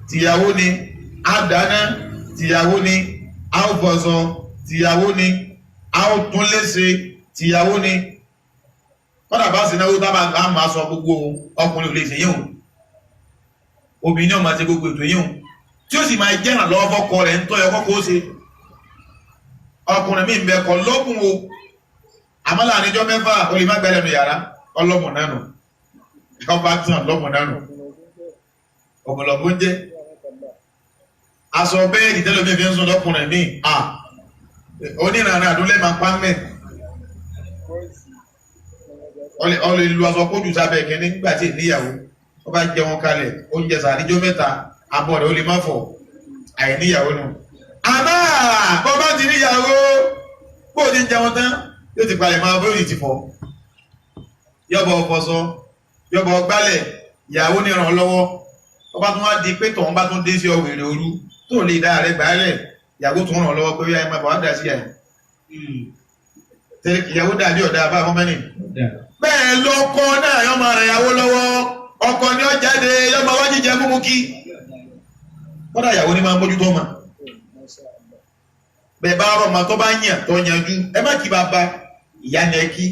tìyàwó ni, àdáná tìyàwó ni, a ó fọṣọ tìyàwó ni, a ó tún léṣe tìyàwó ni. Kọ́dà bá sì náwó tábà á máa sọ, gbogbo ọkùnrin ò lè ṣe yíò, obìnrin náà máa ṣe gbogbo ètò yíò, tí ó sì máa jẹ́ ìrànlọ́wọ́ fọ́kọ rẹ̀ ń tọ́yọ kọ́kọ́ ó ṣe. Ọkùnrin mi ń bẹ kọ lọ́gùn o, àmọ́ láàrin ijọ́ 6 ó lè má gbẹ́lẹ̀ nu yàrá ọlọ́mọ náà nù, ọba tán lọ́mọ náà nù, ọ̀pọ̀lọpọ̀ ń jẹ́ aṣọ bẹ́ẹ̀dì tẹ́lẹ̀ mi fi ń sùn lọ́kùnrin mi à onírànà àdúlẹ̀ máa pa mẹ́ ọlẹ́ lu aṣọ kójú sábẹ́ kínní nígbà tí ìníyàwó ó bá jẹun kalẹ̀, oúnjẹ sàríjọ́ 3, abọ́ rẹ̀ ó lè má fọ̀, àìníyàwó nù. Àmọ́ bọ́ bá ti níyàwó, bó o ti ń jẹun tán, yóò ti palẹ̀ máa bó ti fọ̀, yọ̀bọ̀ fọṣọ, yọ̀bọ̀ gbálẹ̀. Ìyàwó ní ràn lọ́wọ́. Ó bá tún wá di pé tọ̀hún bá tún dé sí ọ̀wẹ̀rẹ̀ òru tó lè dá rẹ̀ gbálẹ̀, ìyàwó tún ràn lọ́wọ́ pé ẹ máa bọ̀ wá dà sí ẹ̀. Ìyàwó dàbí ọ̀dà bá fọ́n mẹ́rin bẹ́ẹ̀ lọ́kọ náà yọ máa ràn ìyàwó lọ́wọ́. Ọkọ ni ó jáde, yọ máa wá jíjẹ múmu kí. Kódà ìyàwó ni máa mójútó ọmọ bẹ́ẹ̀. Bá rọ̀ ọmọ tó bá yàn tó yanjú, ẹ má kí bàbá, ìyá ni ẹ kí.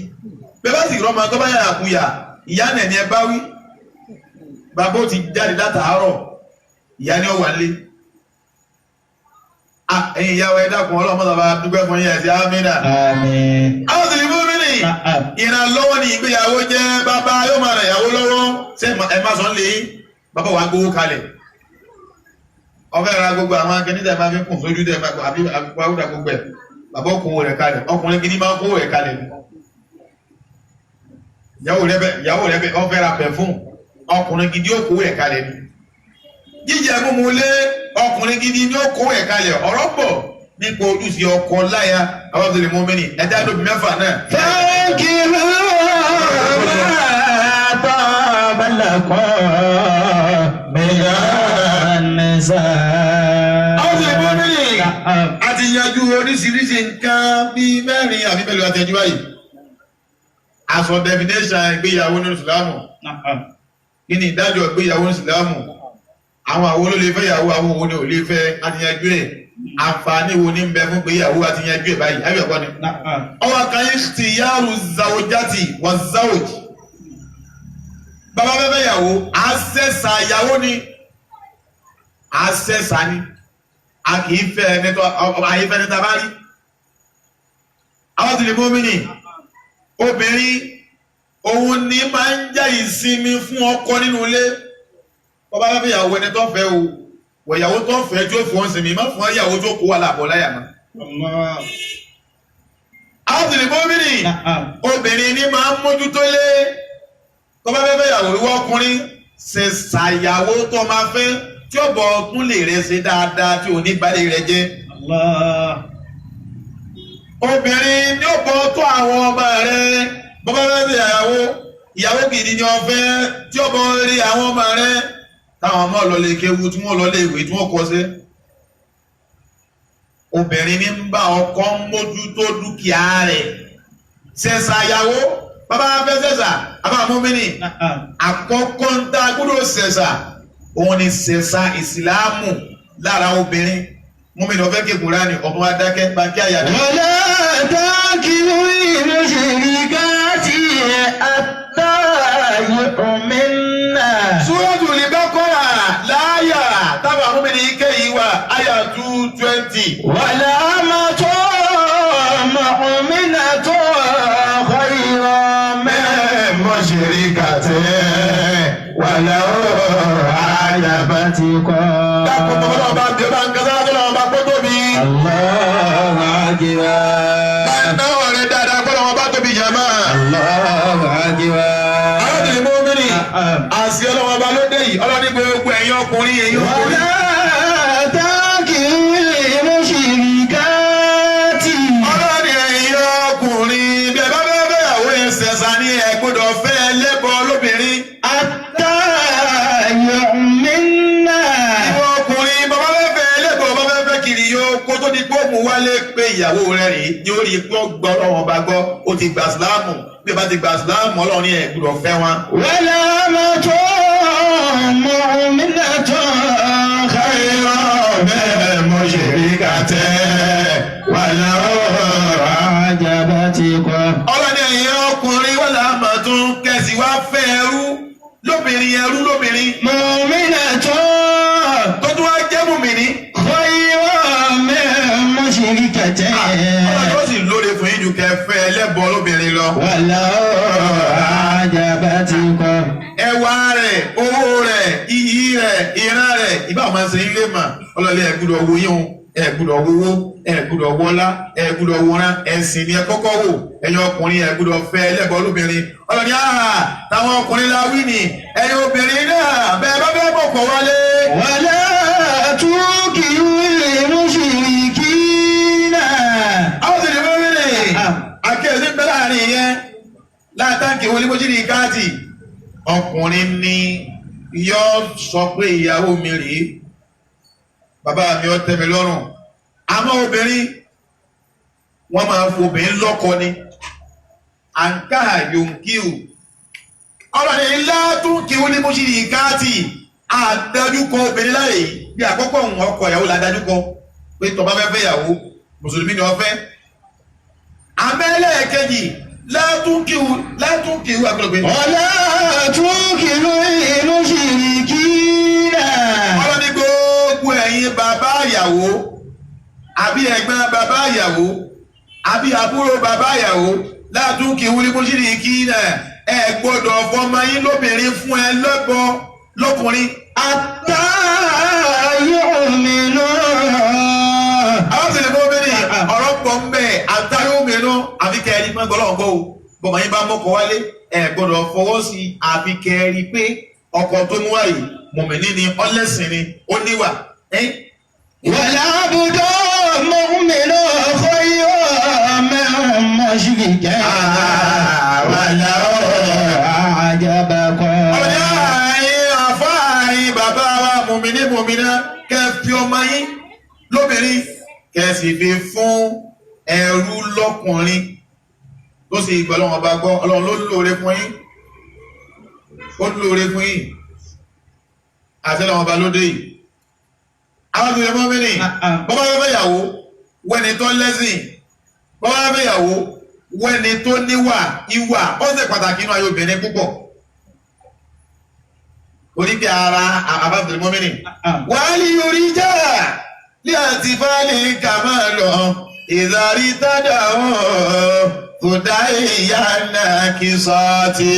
Bẹ́ẹ̀ bá sì rọ̀ ọmọ tó bá yàn àkúyà, ìyá náà ni ẹ bá wí. Bàbá ó ti jáde látàárọ̀, ìyá ni ó wà lé. Ẹ̀yin ìyàwó, ẹ dákun, ọlọ́mọ bàbá dúpẹ́ fún yín ẹ̀sìn amínà. Àmín. Àwọn sì ní fún mi ní ìrànlọ́wọ́ ní ìgbéyàwó jẹ́. Bàbá yóò máa ràn ìyàwó lọ́wọ́. Ṣé ẹ má sọ ń lé bàbá wa gbowó kalẹ̀, ọfẹ́ ra gbogbo àwọn akẹ́ni tẹ̀ máa fi kùn sójú tẹ̀ máa àbí àwùdà gbogbo ẹ̀, bàbá okòwò rẹ̀ kalẹ̀. Ọkùnrin gidi máa ń kówó rẹ̀ kalẹ̀ ni. Ìyàwó rẹ̀ bẹ ọfẹ́ ra pẹ̀fún, ọkùnrin gidi ó kówó rẹ̀ kalẹ̀ ni. Jíjẹ mímu lé, ọkùnrin gidi ni ó kówó rẹ̀ kalẹ̀. Ọ̀rọ̀ pọ̀ nípa ojúṣe ọkọ láya. Àwọn ọ̀sẹ̀ lè mú mi ní ẹja lóbi mẹ́fà náà. فانكحوا ما طاب لكم من النساء. Àwọn ọ̀sẹ̀ lè mú mi ní a ti yanjú oríṣiríṣi nǹkan bíi mẹ́rin àbí mélòó àti ẹjú báyìí. Aṣọ definition ìgbéyàwó nínú Ìsìlámù. Kí ni ìdájọ́ ìgbéyàwó nínú Ìsìlámù? Àwọn àwo ló lè fẹ́ ìyàwó, àwọn òwò ni ò lè fẹ́, àti yanjú ẹ̀. Àǹfààní wo ní ń bẹ fún ìgbéyàwó, àti yanjú ẹ̀ báyìí. Àbí ẹ̀kọ́ ni? Ọwọ́ kan ikhtiyaru zawjati wa zawj. Bàbá fẹ́ fẹ́ yàwó, àṣẹ̀ṣà ìyàwó ni. Àṣẹ̀ṣà ni. A kì í fẹ́ ẹni tó àyè fẹ́ ẹni tá a bá rí. Àwọn tìlẹ̀ mọ́mìnì obìnrin òun ni máa ń jẹ́ ìsinmi fún ọkọ nínú ilé. Bọ́bá bá fẹ́ ìyàwó ẹni tó fẹ́ o, wọ̀yàwó tó fẹ́ tí ó fún ọ sinmi, má fún ọ ìyàwó tó kó wà láàbọ̀ láyà mọ́. Àwọn tìlẹ̀ mọ́mìnì obìnrin ni máa ń mójútó lé. Tọ́ba fẹ́ fẹ́ ìyàwó ìwọ ọkùnrin ṣe ṣàyàwó tó máa fẹ́ tí ó bọ̀ tún lè rẹ ṣe dáadáa tí ò ní balẹ̀ rẹ jẹ́. Obìnrin ní ó bọ̀ tó àwọn ọmọ rẹ. Bọ́bá fẹ́ ṣe ìyàwó, ìyàwó gidi ni ó fẹ́ tí ó bọ̀ rí àwọn ọmọ rẹ. Táwọn ọmọ lọ lè kéwu tí wọ́n lọ lè ìwé tí wọ́n kọ́ sí. Obìnrin ní ń bá ọkọ mójútó dúkìá rẹ̀. Ṣẹ̀ṣà ìyàwó, bàbá fẹ́ ṣẹ̀ṣà, àbá mọ́mìnì. Àkọ́kọ́ ń tá a gbọ́dọ̀ ṣẹ̀ṣà, òun ni ṣẹ̀ṣà ìsìláàmù lára obìnrin. Mọ́mìnì ọ̀fẹ́ ké Kùránì, ọmọ wa dákẹ́ báńkì àyà mi. ولا تنكحوا المشركات حتى يؤمن. Suratul Baqara láyà táwọn mọ́mìnì ike yìí wà àyà 220. ولأمة مؤمنة خير من مشركة ولو أعجبتكم. Dákun tó bá bá bí ó bá ń kásá tó lọ́wọ́ bá kó tóbi. الله أكبر. Náà rẹ̀ dáadáa kó lọ́wọ́ bá tóbi jàmá. الله أكبر. Arábìnrin mọ́mìnì, àṣì ọlọ́wọ́ bá ló dé yìí, ọlọ́ní gbogbo ẹ̀yin ọkùnrin ẹ̀yin ọkùnrin. ولا تنكحوا المشركات. Ọlọ́ni ẹ̀yin ọkùnrin bí ẹ bá fẹ́ fẹ́yàwó ẹ̀ ṣẹ̀ṣà ní ẹ gbọ́dọ̀ fẹ́ ẹlẹ́bọ lóbìnrin. حتى يؤمن. Ìwọ ọkùnrin bàbá fẹ́ fẹ́ ẹlẹ́bọ bàbá fẹ́ fẹ́ kiri yóò kó tó di pé òmù wálé pé ìyàwó rẹ̀ rí ní ó rí i pé ó gbọ́ ọlọ́wọ́n bá gbọ́ ó ti gbà síláàmù bí ẹ bá ti gbà síláàmù ọlọ́run ní ẹ gbọ́dọ̀ fẹ́ wọn. ولأمة مؤمنة خير من مشركة ولو أعجبتكم. Ọlọ́ni ẹ̀yin ọkùnrin wọ́n là máa tún kẹ̀sì wá fẹ́ ẹrú lóbìnrin ẹrú lóbìnrin مؤمنة tó tún wá jẹ́ mùmìnì. خير من مشركة Ọlọ́ni ó sì lóore fún yín ju kẹ́ fẹ́ ẹlẹ́bọ lóbìnrin lọ. ولو أعجبتكم. Ẹwà rẹ̀, owó rẹ̀, iyì rẹ̀, ìran rẹ̀, ìbá máa ṣe ilé mà. Ọlọ́ni ẹ gbọ́dọ̀ wo yín o, ẹ gbọ́dọ̀ wowó, ẹ gbọ́dọ̀ wọlá, ẹ gbọ́dọ̀ wọrán, ẹ̀sìn ni ẹ kọ́kọ́ wò. Ẹ̀yin ọkùnrin ẹ gbọ́dọ̀ fẹ́ ẹlẹ́bọ lóbìnrin. Ọlọ́ni àhà táwọn ọkùnrin la wí ni, ẹ̀yin obìnrin náà bẹ́ẹ̀ bá fẹ́ bọ̀ kọ̀ wálé. ولا تنكحوا المشركين. Àwọn sì ní mọ́mìnì àkíyèsí ń bẹ láàrin yẹn látàkì wọlé bó ṣe ní káàtì. Ọkùnrin ni yóò sọ pé ìyàwó mi rèé, bàbá mi ó tẹ́ mi lọ́rùn. Àmọ́ obìnrin wọ́n máa ń fobìnrin lọ́kọ ni. Àǹkà yòǹkìú. Ọlọ́ni látúnkì wọlé bó ṣe ní káàtì àdájúkọ obìnrin láàyè bí àkọ́kọ́ òun ọkọ ìyàwó làdájúkọ pé tó bá fẹ́ fẹ́ ìyàwó mùsùlùmí ni ó fẹ́. Àmẹ́lẹ́ẹ̀kejì látúnkìú látúnkìú àgbẹ̀lọ̀gbẹ̀. ولا تنكحوا المشركين. Ọlọ́ni gbogbo ẹ̀yin bàbá ìyàwó àbí ẹ̀gbọ́n bàbá ìyàwó àbí àbúrò bàbá ìyàwó látúnkìú ní mushrikina ẹ gbọ́dọ̀ fọmọ yín lóbìnrin fún ẹ lọ́bọ lọ́kùnrin. حتى يؤمنوا. Àwọn sì lè fọwọ́ bẹ́ẹ̀ ni ọ̀rọ̀ pọ̀ ń bẹ̀ àtàrí òmìnira àfi kẹ́ẹ̀rí pé gbọ́dọ̀ gbọ́ o bọ̀mọ̀ yín bá mọ́kọ wálé ẹ gbọ́dọ̀ fọwọ́ sí i àfi kẹ́ẹ̀rí pé ọkọ tó mú wáyé mọ̀mìnì ni ọlẹ́sìn ni ó níwà. ولعبد مؤمن خير من مشرك ولو أعجبكم. Ọ̀rẹ́ ààyè àfáàyè bàbá wa mọ̀mìnì mọ̀mìnà kẹ́ fi ọmọ yín lóbìnrin kẹ́ sì fi fún ẹrú lọ́kùnrin tó sì gbọ́ ọlọ́run ọba gbọ́ ọlọ́run ló lóore fún yín ó lóore fún yín àti ọlọ́run ọba lóde yìí. Àwọn tó yẹ mọ́mìnì bọ́bá fẹ́ fẹ́yàwó wẹ́ni tó lẹ́sìn bọ́bá fẹ́ fẹ́yàwó wẹ́ni tó níwà ìwà ó sì pàtàkì inú ayé obìnrin púpọ̀ oríkì ara àbábìlì mọ́mìnì. Wàhálì yorí jà Àti fáàlì kàmáàlọ̀ ìdarí tádà ó kò dá ìyá náà kí sọ́ọ̀tì.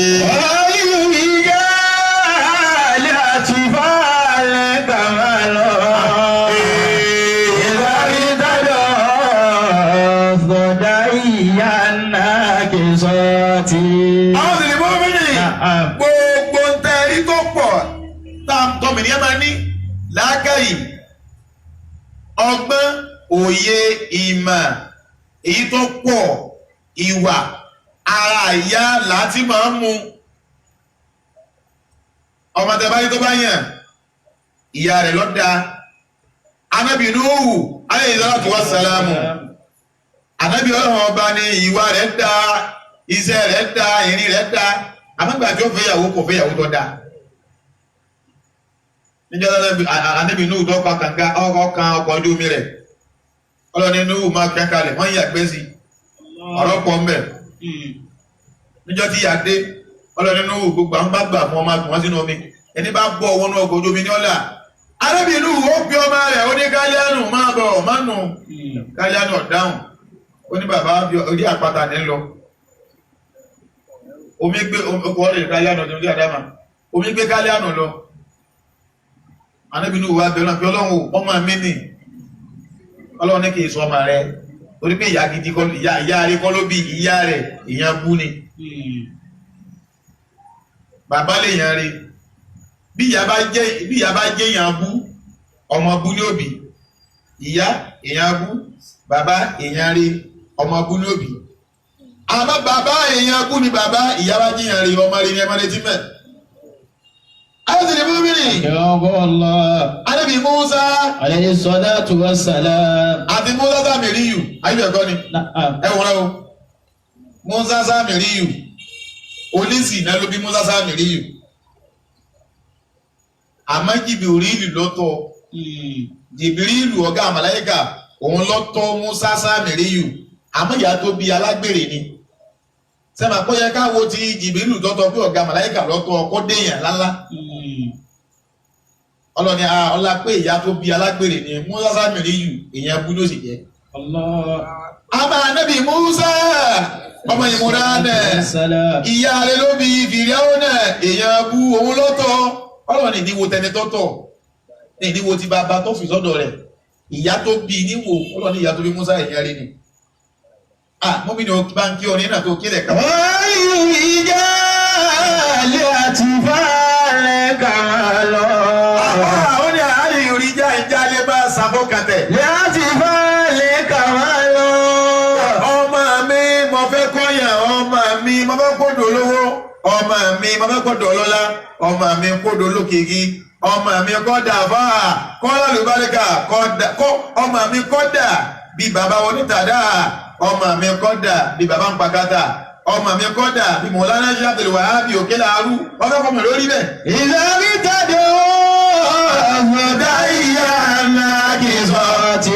Àwọn sì ní mọ́mìnì gbogbo ń tẹ́ rí tó pọ̀ tọ́mìnì máa ní làákàyè, ọgbọ́n, òye, ìmọ̀, èyí tó pọ̀, ìwà, ara ìyá láti máa ń mu. Ọmọ tẹ bá yí tó bá yàn, ìyá rẹ̀ ló dáa. Ànábì Nuhu alayhi salatu wassalamu, ànábì Ọlọ́run ọba ni ìwà rẹ̀ dáa, iṣẹ́ rẹ̀ dáa, ìrìn rẹ̀ dáa. Àmọ́gbà tí ó fẹ́ yàwó kò fẹ́ yàwó tó dáa. Níjọ́ ànábì Nuhu tó kọ kànga ọkọ̀ kan ọkọ̀ ojú omi rẹ̀, ọlọ́ni Nuhu máa kẹ́ kalẹ̀, wọ́n yàgbẹ́ sí ọ̀rọ̀ pọ̀ mbẹ̀. Níjọ́ tí ìyá dé, ọlọ́ni Nuhu gbogbo àwọn bá gbà fún ọmọ àgùn wọn sínú omi, ẹni bá bọ̀ wọnú ọkọ̀ ojú omi ní ọ̀la. Ànábì Nuhu ó pe ọmọ rẹ̀, ó ní Kálíánù máa bọ̀ mánu. Kálíánù ọ̀dáhùn, ó ní bàbá orí àpáta ní lọ. Omi gbé ọkọ̀ rẹ̀ Kálíánù ọdún orí àdámà, omi gbé Kálíánù lọ. Ànábì Nuhu wá bẹ̀rẹ̀ náà pé Ọlọ́run ọmọ mi nì, Ọlọ́run ní kì í sọ ọmọ rẹ̀, torí pé ìyá gidi kọ́, ìyá rẹ̀ kọ́ ló bí ìyá rẹ̀, ìyá bú ni. Bàbá lè yàn rí, bí ìyá bá jẹ́ ìyá bú, ọmọ bú ní òbí. Ìyá ìyá bú, bàbá ìyá rí, ọmọ bú ní òbí. Àmọ́ bàbá ìyá bú ni bàbá, ìyá bá jẹ́ ìyá rí, ọmọ rí ni ẹ máa retí mẹ́. Ànábì Musa alayhi salatu wassalam. Àti Musa Sàmìríyù, ayé ẹ̀kọ́ ni. Ẹ wọ́n o. Musa Sàmìríyù, onísì náà ló bí Musa Sàmìríyù. Àmọ́ Jìbìrìlù lọ́tọ̀, Jìbìrìlù ọ̀gá àmàláyíkà, òun lọ́tọ̀ Musa Sàmìríyù. Àmọ́ ìyá tó bí alágbèrè ni. Sẹ́mi àpọ́yẹ káwo ti Jìbìrìlù tọ́tọ̀ pé ọ̀gá àmàláyíkà lọ́tọ̀ ọkọ́ déèyàn lálá. Ọlọ́ni ọlá pé ìyá tó bí alágbèrè ni Musa Sàmìríyù, èèyàn bú ló sì jẹ́. Àmọ́ Ànábì Musa ọmọ Ìmúránà, ìyá rẹ̀ ló bí Fìríáwónà, èèyàn bú òun lọ́tọ̀. Ọlọ́ni ìdíwọ́ tẹni tọ́tọ̀, ní ìdíwọ́ ti bàbá tó fi sọ́dọ̀ rẹ̀, ìyá tó bí níwò. Ọlọ́ni ìyá tó bí Musa èèyàn rí ni. Mọ́mí ni bá ń kí orin náà tó kílẹ̀ kan. Ìjà lè àti fàálẹ̀ kà lọ. Ó ní àárín ìrìjà ìjà lè bá sàbọ̀kàtẹ̀. Lè àti fàálẹ̀ kà lọ. Ọmọ mi mo fẹ́ kọ́yàn, ọmọ mi mo fẹ́ kódò lówó, ọmọ mi mo fẹ́ kódò lọ́lá, ọmọ mi kódò lókìkí, ọmọ mi kọ́dà fáà, kọ́lá lùbáríkà, ọmọ mi kọ́dà bí bàbá onítàdá, ọmọ mi kọ́dà bí bàbá ń pakátà, ọmọ mi kọ́dà bí Mọ̀lánà Abdul Wahab òkè láàrú, wọ́n fẹ́ kọ́mọ lórí bẹ́ẹ̀. Ìdarí tàdé ọ̀dà ìyá náà kì í sọ ti.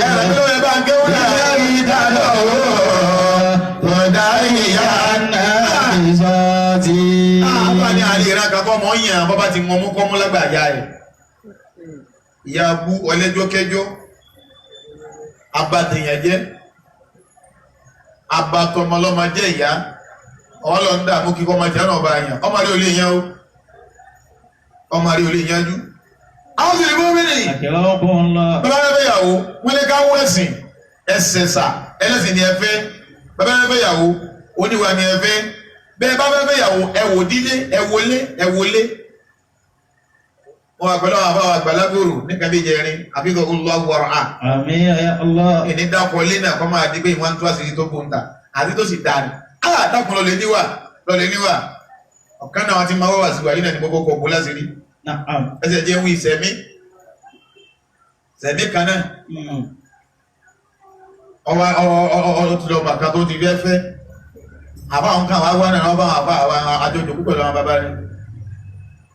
Ẹ̀rọ tó lè bá ń kéwòn náà. Ìdarí tàdé ọ̀dà ìyá náà kì í sọ ti. Àbá ní àlè ìran kan kọ́ mọ́ yàn bọ́ bá ti mọ mú kọ́ mú lágbàáyà ẹ̀. Ìyá bú ọlẹ́jọ́ kẹjọ́, abatèèyàn jẹ́, abatọmọlọ́mọ jẹ́ ìyá, ọlọ́run dààmú kíkọ́ ọmọ jẹ́ náà bá yàn, ọmọ rí olè yẹn o, ọmọ rí olè yẹn jú. Àwọn sì ní gómìnì. Bàbá rẹ̀ fẹ́ yàwó, wọ́n lé káwọ́ ẹ̀sìn, ẹ̀sẹ̀ sà, ẹlẹ́sìn ni ẹ fẹ́. Bàbá rẹ̀ fẹ́ yàwó, oníwà ni ẹ fẹ́. Bẹ́ẹ̀ bá fẹ́ fẹ́ yàwó, ẹ wò dílé, ẹ wọlé, ẹ wọlé. Wọ́n wà pẹ̀lú àwọn àbáwọ̀ àgbàlagbòrò ní kàbí jẹrin, àbíkọ̀ Allahu wọ̀rọ̀ à. Àmín ya Allah. Ìní dákọ̀ lé náà kọ́ máa di pé ìwọ̀n tó àṣírí tó gbóǹta, àti tó sì dáa ni. Á dákun lọ lè níwà, lọ lè níwà. Ọ̀kan náà ti máa wá wà sí wà yìí náà ní gbogbo kọ̀ bó láṣìírí. Ẹsẹ̀ jẹ́ ń wí ìsẹ̀mí. Sẹ̀mí kan náà. Ọwọ́ ọ ti lọ màkà tó ti fẹ́ fẹ́. Àbá àwọn kan wá wá náà wọ́n bá wọn àbá àwọn àjọjò púpọ̀ lọ́wọ́ bàbá rẹ̀.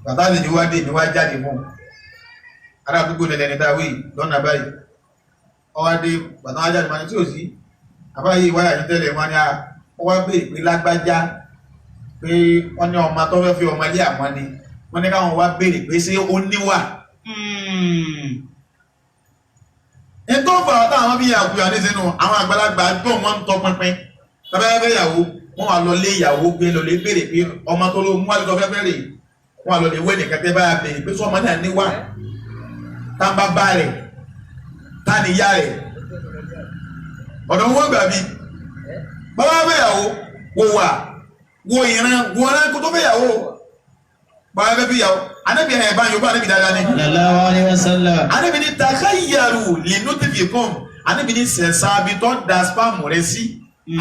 Bàbá àlejò wá dé ní wá jáde fún un. Ará àdúgbò nílẹ̀ ní táwí lọ́nà báyìí. Ọwọ́ dé bàtà wá jáde máa ní tí ò sí. Àbá yìí wáyà yìí tẹ́lẹ̀ wọ́n ní a wọ́n wá béèrè pé lágbájá pé wọ́n ní ọmọ tó fẹ́ fi ọmọ ilé àwọn ni. Wọ́n ní káwọn wá béèrè pé ṣé ó níwà. Ètò ọ̀fà táwọn bí yàgò yà ní sínú àwọn àgbàlagbà tó wọn ń tọpinpin. Bàbá fẹ́ yàwó, wọ́n wà lọ lé ìyàwó gbé lọ lé béèrè pé ọmọ tó ló mú wálé tó fẹ́ fẹ́ rè. Wọ́n wà lọ lè wé nìkan tẹ́ bá yà béèrè pé sọ́mọ náà níwà. Tá ń bá bá rẹ̀, tá ní ìyá rẹ̀. Ọ̀dọ̀ wọn gbà bí. Bàbá fẹ́ yàwó, wò wà, wo ìran, wo ọ̀rẹ́ kó tó fẹ́ yàwó. Bàbá fẹ́ fi yàwó. Ànábì ẹ̀ bá Yorùbá ànábì dáadáa ni. Sallallahu alaihi wasallam. Ànábì ní takhayyaru linutfikum. Ànábì ní sẹ̀sà bí tó da spam rẹ sí.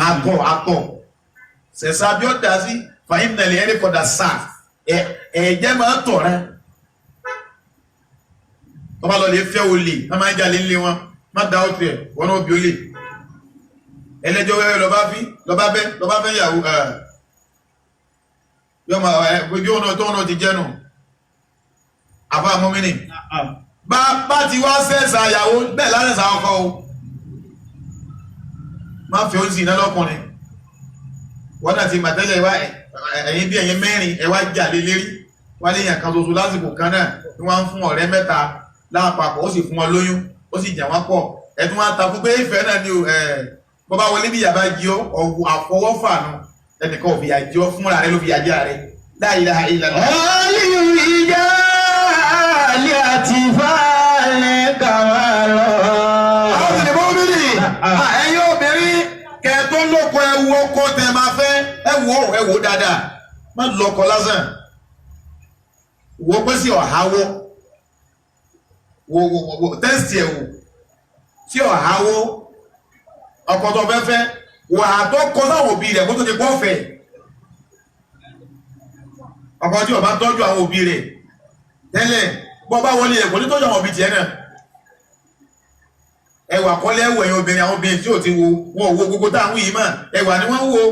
Àtọ̀ àtọ̀. Sẹ̀sà bí ó da sí. Fa innal irqa dassas. Ẹ̀jẹ̀ máa ń tọ̀ rẹ. Tọ́ba lọ lè fẹ́ olè, wọ́n máa ń jalè ńlé wọn. Má da ó tiẹ̀, wọ́n náà bí olè. Ẹlẹ́jọ́ wẹ́wẹ́ lọ́ba fi, lọ́ba bẹ́, lọ́ba fẹ́ yàwó. Yọ̀ọ́ ojú ọ̀nà tó ọ̀nà ti jẹ́nu. Àbá mọ́mìnì. Bá ti wá sẹ́sà ìyàwó bẹ́ẹ̀ lásẹ̀sà ọkọ o. Má fi oúnjẹ iná lọ́kùnrin. Wọ́n náà ti màtẹ́lẹ̀ wá ẹ̀yìn bí ẹ̀yìn mẹ́rin ẹ wá jà lé lérí. Wá lé yàn kan ṣoṣo lásìkò kan náà ni wọ́n ń fún ọ̀rẹ́ mẹ́ta lápapọ̀ ó sì fún wọn lóyún ó sì jà wọ́n pọ̀. Ẹ̀tún wọn takú pé ìfẹ́ náà ni bọ́ bá wọlé bí yàrá jí ọ ọ̀wọ̀ àfọwọ́fà nu ẹnìkan ò fìyà jẹ ọ fúnra rẹ ló fìyà jẹ rẹ. La ilaha illallah. Àwọn obìnrin obìnrin ẹ̀yin obìnrin kẹ̀tọ́ lóko ẹwu ọkọ tẹ máa fẹ́ ẹwù ẹwù dáadáa má lọkọ lásán wo pé sí ọ̀háwọ́ wo wo wo tẹ́sítì ẹ̀wù sí ọ̀háwọ́ ọkọ tó fẹ́ fẹ́ wò àtọ́ kọ sáwọn òbí rẹ̀ kó tó ti pọ́ fẹ́ ọkọ tí ó bá tọ́jú àwọn òbí rẹ̀ tẹ́lẹ̀ bọ́ bá wọlé rẹ̀ kò ní tọ́jú àwọn òbí tiẹ̀ náà. Ẹwà kọ́lé ẹwà ẹ̀yin obìnrin àwọn obìnrin tí ò ti wo wọn ò wo gbogbo táwọn yìí mọ̀ ẹwà ni wọ́n ń wo.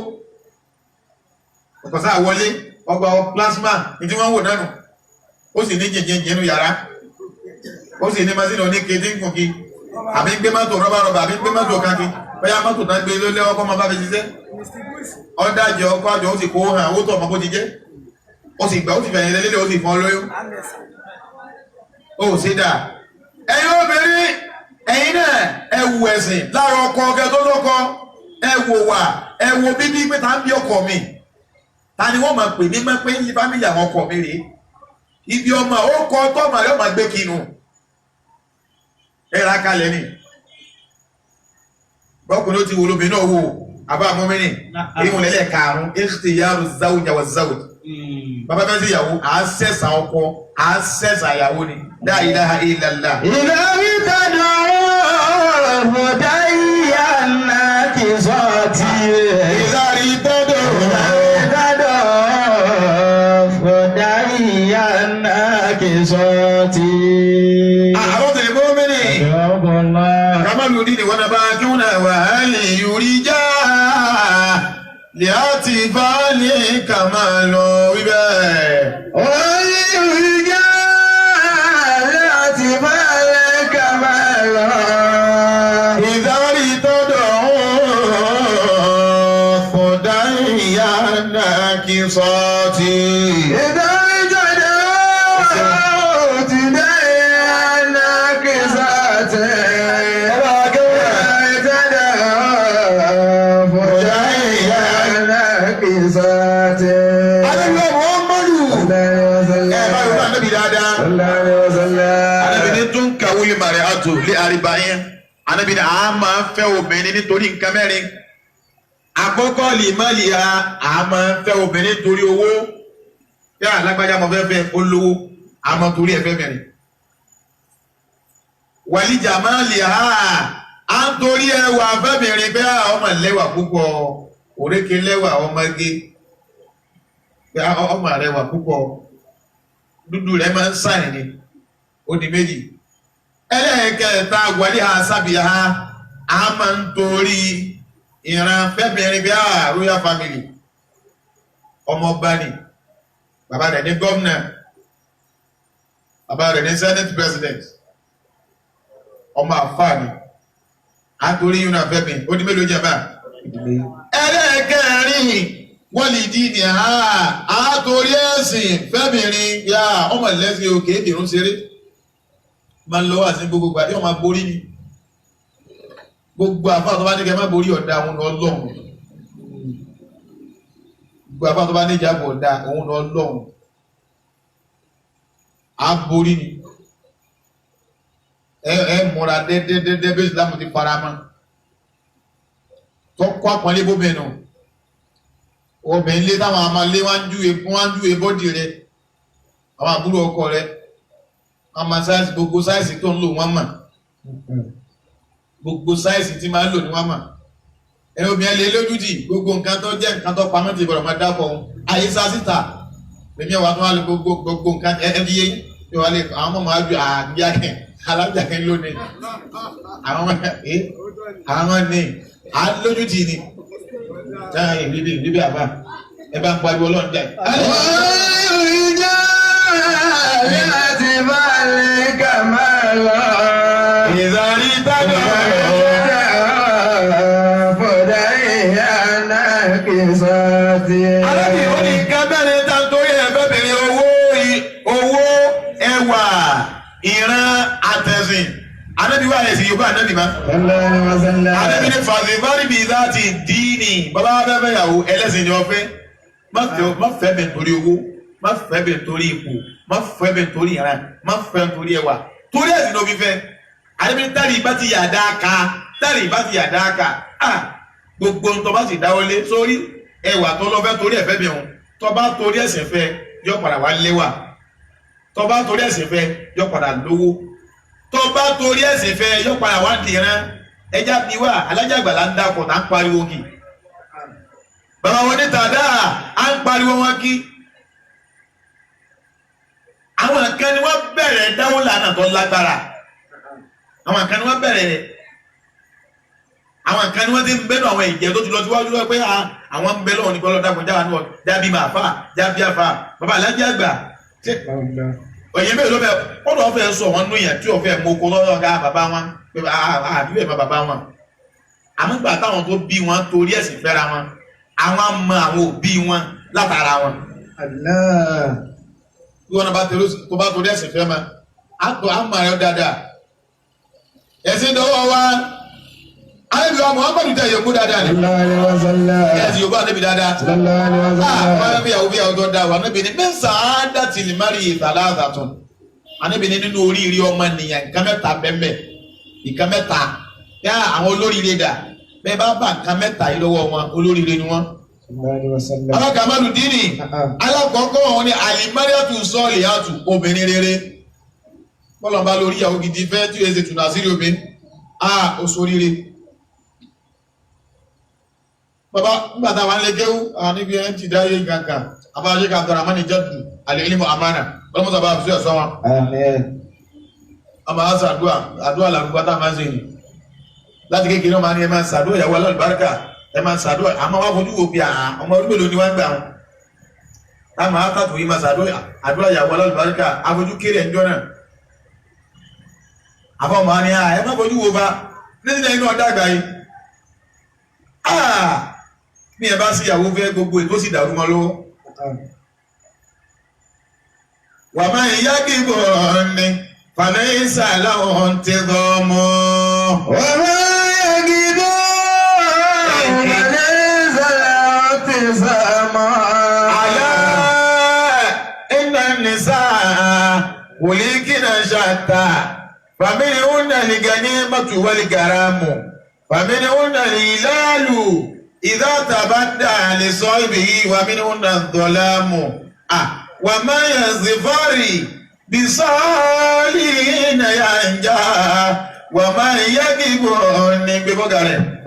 Ọkọ̀ sáà wọlé ọgbà plasma ní tí wọ́n ń wò náà nù. Ó sì ní jìnjìn nínú yàrá. Ó sì ní masínì oníke tí ń gùn kí. Àbí ń gbé mọ́tò rọ́bà rọ́bà àbí ń gbé mọ́tò kanki. Bóyá mọ́tò náà gbé lé ọkọ̀ máa bá fi ṣiṣẹ́. Ọ̀dájọ́ ọkọ̀ àjọ ó sì kó hàn owó tó ọmọ bó ti jẹ́. Ó sì gbà ó sì fẹ̀yìn lélẹ̀ ó sì fọ́n lóyún. Ó sì dà. Ẹ̀yin obìnrin ẹ̀yin náà ẹ wù ẹ̀sìn lára ọkọ ọkẹ tó lọ́kọ ẹ wò wà ẹ wo bíbí pé ta ń bí ọkọ mi ta ni wọ́n máa pè ní máa pé ní fámìlì àwọn ọkọ mi rèé ibi ọmọ ó kọ tọ́mọ rẹ ọmọ gbé kinu ẹ ra kalẹ̀ ni bọ́kùnrin ó ti wo lóbìnrin náà wò àbá mọ́mìnì èyí wọn lẹ́lẹ̀ karùn-ún ikhtiyaru zawja wa zawj bàbá bẹ́ẹ̀ sí ìyàwó à ń sẹ̀sà ọkọ à ń sẹ̀sà ìyàwó ni la ilaha illallah. Ìdárí tọ́dọ̀. Àwọn tẹ̀lé mọ́mìnì. Kamalu dini wọn bá kí wọn wà á lè yorí já. Lè á ti bá lè kà máa lọ wíbẹ̀. Ìdárí tọ́dọ̀ fọ̀dá ìyá náà kí sọ́ọ̀tì. Adébíyá Muhammadu. Ẹ bá yóò bá níbi dáadáa. Anábì ní tún kàwé lè màrẹ̀ àtò lé àríbá yẹn. Anábì ní a máa ń fẹ́ obìnrin nítorí nǹkan mẹ́rin. Àkọ́kọ́ lè má lè ha a máa ń fẹ́ obìnrin nítorí owó. Yá alágbájá mo fẹ́ fẹ́ olówó a máa torí ẹ fẹ́ mẹ́rin. Wàlíjà máa lè ha a ń torí ẹwà fẹ́bìnrin pé ọmọ lẹ́wà púpọ̀ òrékè lẹ́wà ọmọge ọmọ rẹwà púpọ̀ dúdú rẹ̀ máa ń sàn ní ó di méjì. Ẹlẹ́ẹ̀kẹta wàlí ha sábì ha a máa ń torí ìran fẹ́bìnrin bí a royal family ọmọ ọba ni bàbá rẹ̀ ní gómìnà bàbá rẹ̀ ní senate president ọmọ àfáà ni a torí yìí náà fẹ́mi ó di mélòó jẹ́ bá. Ẹlẹ́ẹ̀kẹrin wọ́n lè di ní a torí ẹ̀sìn fẹ́bìnrin yá ọmọ ìlẹ́sìn òkè ìdìrún ṣeré máa ń lọ́wọ́ àti gbogbo gbà yóò máa borí ni Gbogbo àfa tó bá ní kẹ́ má borí ọ̀dà òun lọ lọ́hùn. Gbogbo àfa tó bá ní ìjábọ̀ ọ̀dà òun lọ lọ́hùn. À ń borí ni. Ẹ múra dédédédé bí Ìsìlámù ti fara mọ́. Tó kọ́ àpọ́nlé bóbìnrin nù. Obìnrin lé táwọn amalé wá ń júwe bọ́dì rẹ̀. Àwọn àbúrò ọkọ rẹ̀. Àmọ́ sáìsì gbogbo sáìsì tó ń lò wọ́n mọ̀. Gbogbo sáìsì tí máa ń lò ní wọ́n mọ̀. Ẹni obìnrin lè lójútì gbogbo nǹkan tó jẹ́ nǹkan tó pamọ́ ti gbọ́dọ̀ máa dákọ̀ ọ̀hún. Àyè sá síta. Èmi ọ̀wà tó wà lè gbogbo gbogbo nǹkan ẹ fi yé yóò wá lè àwọn ọmọ máa ju àgbíyàkẹ́ alábíyàkẹ́ lónìí. Àwọn ẹ àwọn ní à ń lójútì ni. Táyà ìbíbí ìbíbí àbá ẹ bá ń pariwo ọlọ́run dẹ̀. Ìzàrí tábà. Alábì ó ní nǹkan bẹ́ẹ̀ ta torí ẹ̀ fẹ́ bèrè owó owó ẹwà ìran àtẹ̀sìn. Anábì wà ẹ̀sìn Yorùbá anábì má. Anábì ní fàzífárì bíi láti díìnì. Bàbá wa fẹ́ fẹ́ yàwó ẹlẹ́sìn ni wọ́n fẹ́. Má fẹ́ bẹ̀ torí owó, má fẹ́ bẹ̀ torí ipò, má fẹ́ bẹ̀ torí ìran, má fẹ́ torí ẹwà. Torí ẹ̀sìn ló fi fẹ́. Anábì ní tàrí ìbá ti yà dáa ká, tàrí ìbá ti yà dáa ká. Gbogbo ń tọ́ bá sì dáwọ́lé sórí ẹwà tó lọ fẹ́ torí ẹ̀fẹ́ mi hùn tó bá torí ẹ̀sìn fẹ́ yọ padà wá léwà, tó bá torí ẹ̀sìn fẹ́ yọ padà lówó, tó bá torí ẹ̀sìn fẹ́ yọ padà wá dìran. Ẹja bí wà alájàgbà là ń dàpọ̀ tá ń pariwo kì. Bàbá wọn ní tàdá à ń pariwo wọn kí. Àwọn kan ni wọ́n bẹ̀rẹ̀ dáwọ́ lànà tó lágbára. Àwọn kan ni wọ́n bẹ̀rẹ̀ rẹ̀. Àwọn kan ni wọ́n ti ń bẹ́nu àwọn ìjẹ́ tó ti lọ síwájú lọ pé àwọn ń bẹ lọ́wọ́ nípa ọlọ́dàkùn jáwa náà jábí máa fà jábí àfà bàbá alájí àgbà òye bẹ́ẹ̀ ló bẹ ọ̀dọ̀ ọ̀fẹ́ sọ wọn nú yẹn tí ọ̀fẹ́ mú oko lọ́dọ̀ ká bàbá wọn pé àbí ẹ̀ má bàbá wọn. Àmọ́ gbà táwọn tó bí wọn torí ẹ̀sìn fẹ́ra wọn, àwọn mọ àwọn òbí wọn látara wọn. Bí wọn bá tó bá torí ẹ̀sìn fẹ́ ma, àtọ̀ àmọ̀ rẹ̀ dáadáa. Ẹ̀sìn dọ́wọ́ wa. Ànábì wa Muhammadu tẹ yòókù dáadáa ni. Ẹ̀sìn yòókù ànábì dáadáa. Àwọn bí àwọn bí àwọn tó dáa wà ànábì ní mẹ́sà á dá tìlímárì ìtàláàzà tún. Ànábì ní nínú oríire ọmọ nìyẹn nǹkan mẹ́ta bẹ́ẹ̀ nǹkan mẹ́ta. Yá àwọn olóríire dà bẹ́ẹ̀ bá bá nǹkan mẹ́ta yìí lọ́wọ́ wọn olóríire ni wọ́n. Alákàmọ́lù dínì alákọ̀ọ́kọ́ òun ni àlìmárìàtù sọ́ọ̀lì àtù obìnrin rere. Bọ́lọ̀ bá lórí ìyàwó gidi fẹ́ tí ó ṣe tùnà sí obìnrin. Ah, ó soríire. Bàbá nígbà tá a wà ń lè kéwú níbi ẹ̀ ń ti dáyé kankan abájẹ́ ká Abdulrahman Jaddu al-ilmu amana ọlọ́mọ sábà fi ẹ̀sọ́ wọn. A máa ń sàdúà àdúà làrúgbà tá a máa ń ṣe ni láti kékeré wọn máa ní ẹ máa ń sàdúà ìyàwó alálùbáríkà ẹ máa ń sàdúà àmọ́ wá fojú wo pé ọmọ ọdún mélòó ni wọ́n ń gbà wọn. A máa tàtò yìí máa sàdúà àdúà ìyàwó alálùbáríkà àfojú kéré ẹ̀ńjọ́ náà. Àfọ̀mọ́ ni ẹ má fojú wo ba nítorí inú ọ̀dà àgbà yìí ní ẹ bá sí ìyàwó fẹ́ gbogbo ètò sì dàrú mọ́ lọ́wọ́. Wà máa ń yá kí bọ̀ ni fàlẹ́sà láwọn ti gọ́ mọ́. Wà máa yá kí bọ̀ fàlẹ́sà láwọn ti sá mọ́. Àlá iná nìsá wòlíkìnà ṣàtà fàmílì ó nà nìgẹ̀ ní mọ́tò wálé gàrámù fàmílì ó nà ní ìlàlù. إذا تبدى لصاحبه ومنهن الظلام وما يزفر بصالحين ينجا وما يجب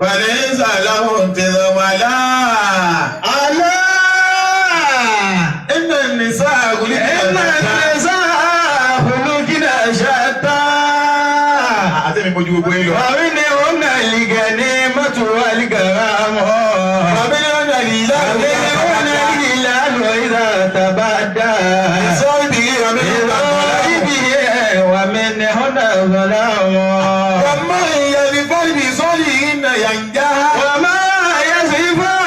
فليس له انتظام لا ألا إن النساء خلقنا شتى ومنهن الغنيمة والغرام ومنهن الهلال إذا تبدى ومنهن الظلام وما يزفر بصالحين ينجا وما يزفر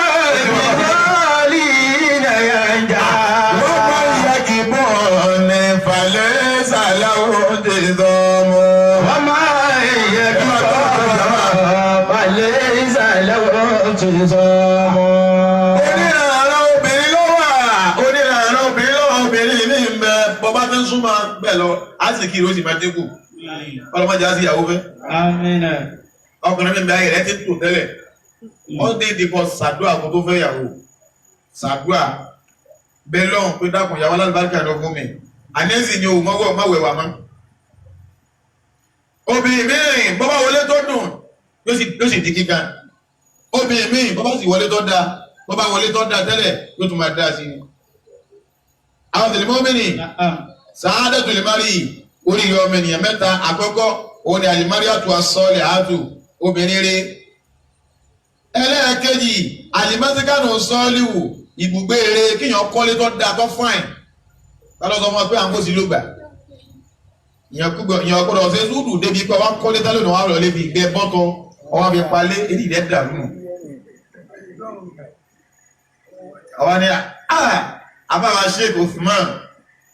بصالحين ينجا وما يكبون فليس له انتظام وما يكبون súnmọ́ bẹ́ẹ̀ lọ á sì kí ìró sì máa dínkù. Ọlọ́mọdé á sì yàwó fẹ́. Àmín. Ọkùnrin mi bẹ ayé rẹ ti tò tẹ́lẹ̀. Wọ́n dé ìdìbò sàdúà kó tó fẹ́ yàwó. Sàdúà bẹ́ẹ̀ lọ́hùn pé dákun ìyàwó alálùbáríkà lọ fún mi. Ànẹ́sì ni òun mọ́wọ́ mọ́wẹ́wà mọ́. Obìnrin mìíràn bọ́bá wọlé tó dùn yóò sì di kíkan. Obìnrin mìíràn bọ́bá sì wọlé tó dáa bọ́bá wọlé tó dáa tẹ́lẹ̀ yóò tún máa dáa sí i. Àwọn tẹ̀lé mọ́mìnì Na'am. sàádẹ́tù lè má rí oríire ọmọ ènìyàn mẹ́ta àkọ́kọ́ òun ni àlìmáríàtù asọ́ọ̀lẹ̀ àtù obìnrin rí. Ẹlẹ́ẹ̀kejì àlìmásíkánù sọ́ọ́lìwù ibùgbé rere kíyàn kọ́lé tó dáa tó fáìn. Ta ló sọ fún wa pé à ń kó sí ló gbà? Ìyẹn gbọ́dọ̀ ṣe súdù débi pé wọ́n kọ́lé tálẹ̀ náà wọ́n lọ lébi ìgbẹ́ bọ́tọ̀ ọwọ́ fi palé èdè rẹ̀ dàrú nù. Àwa ni àbáwá Sheikh Uthman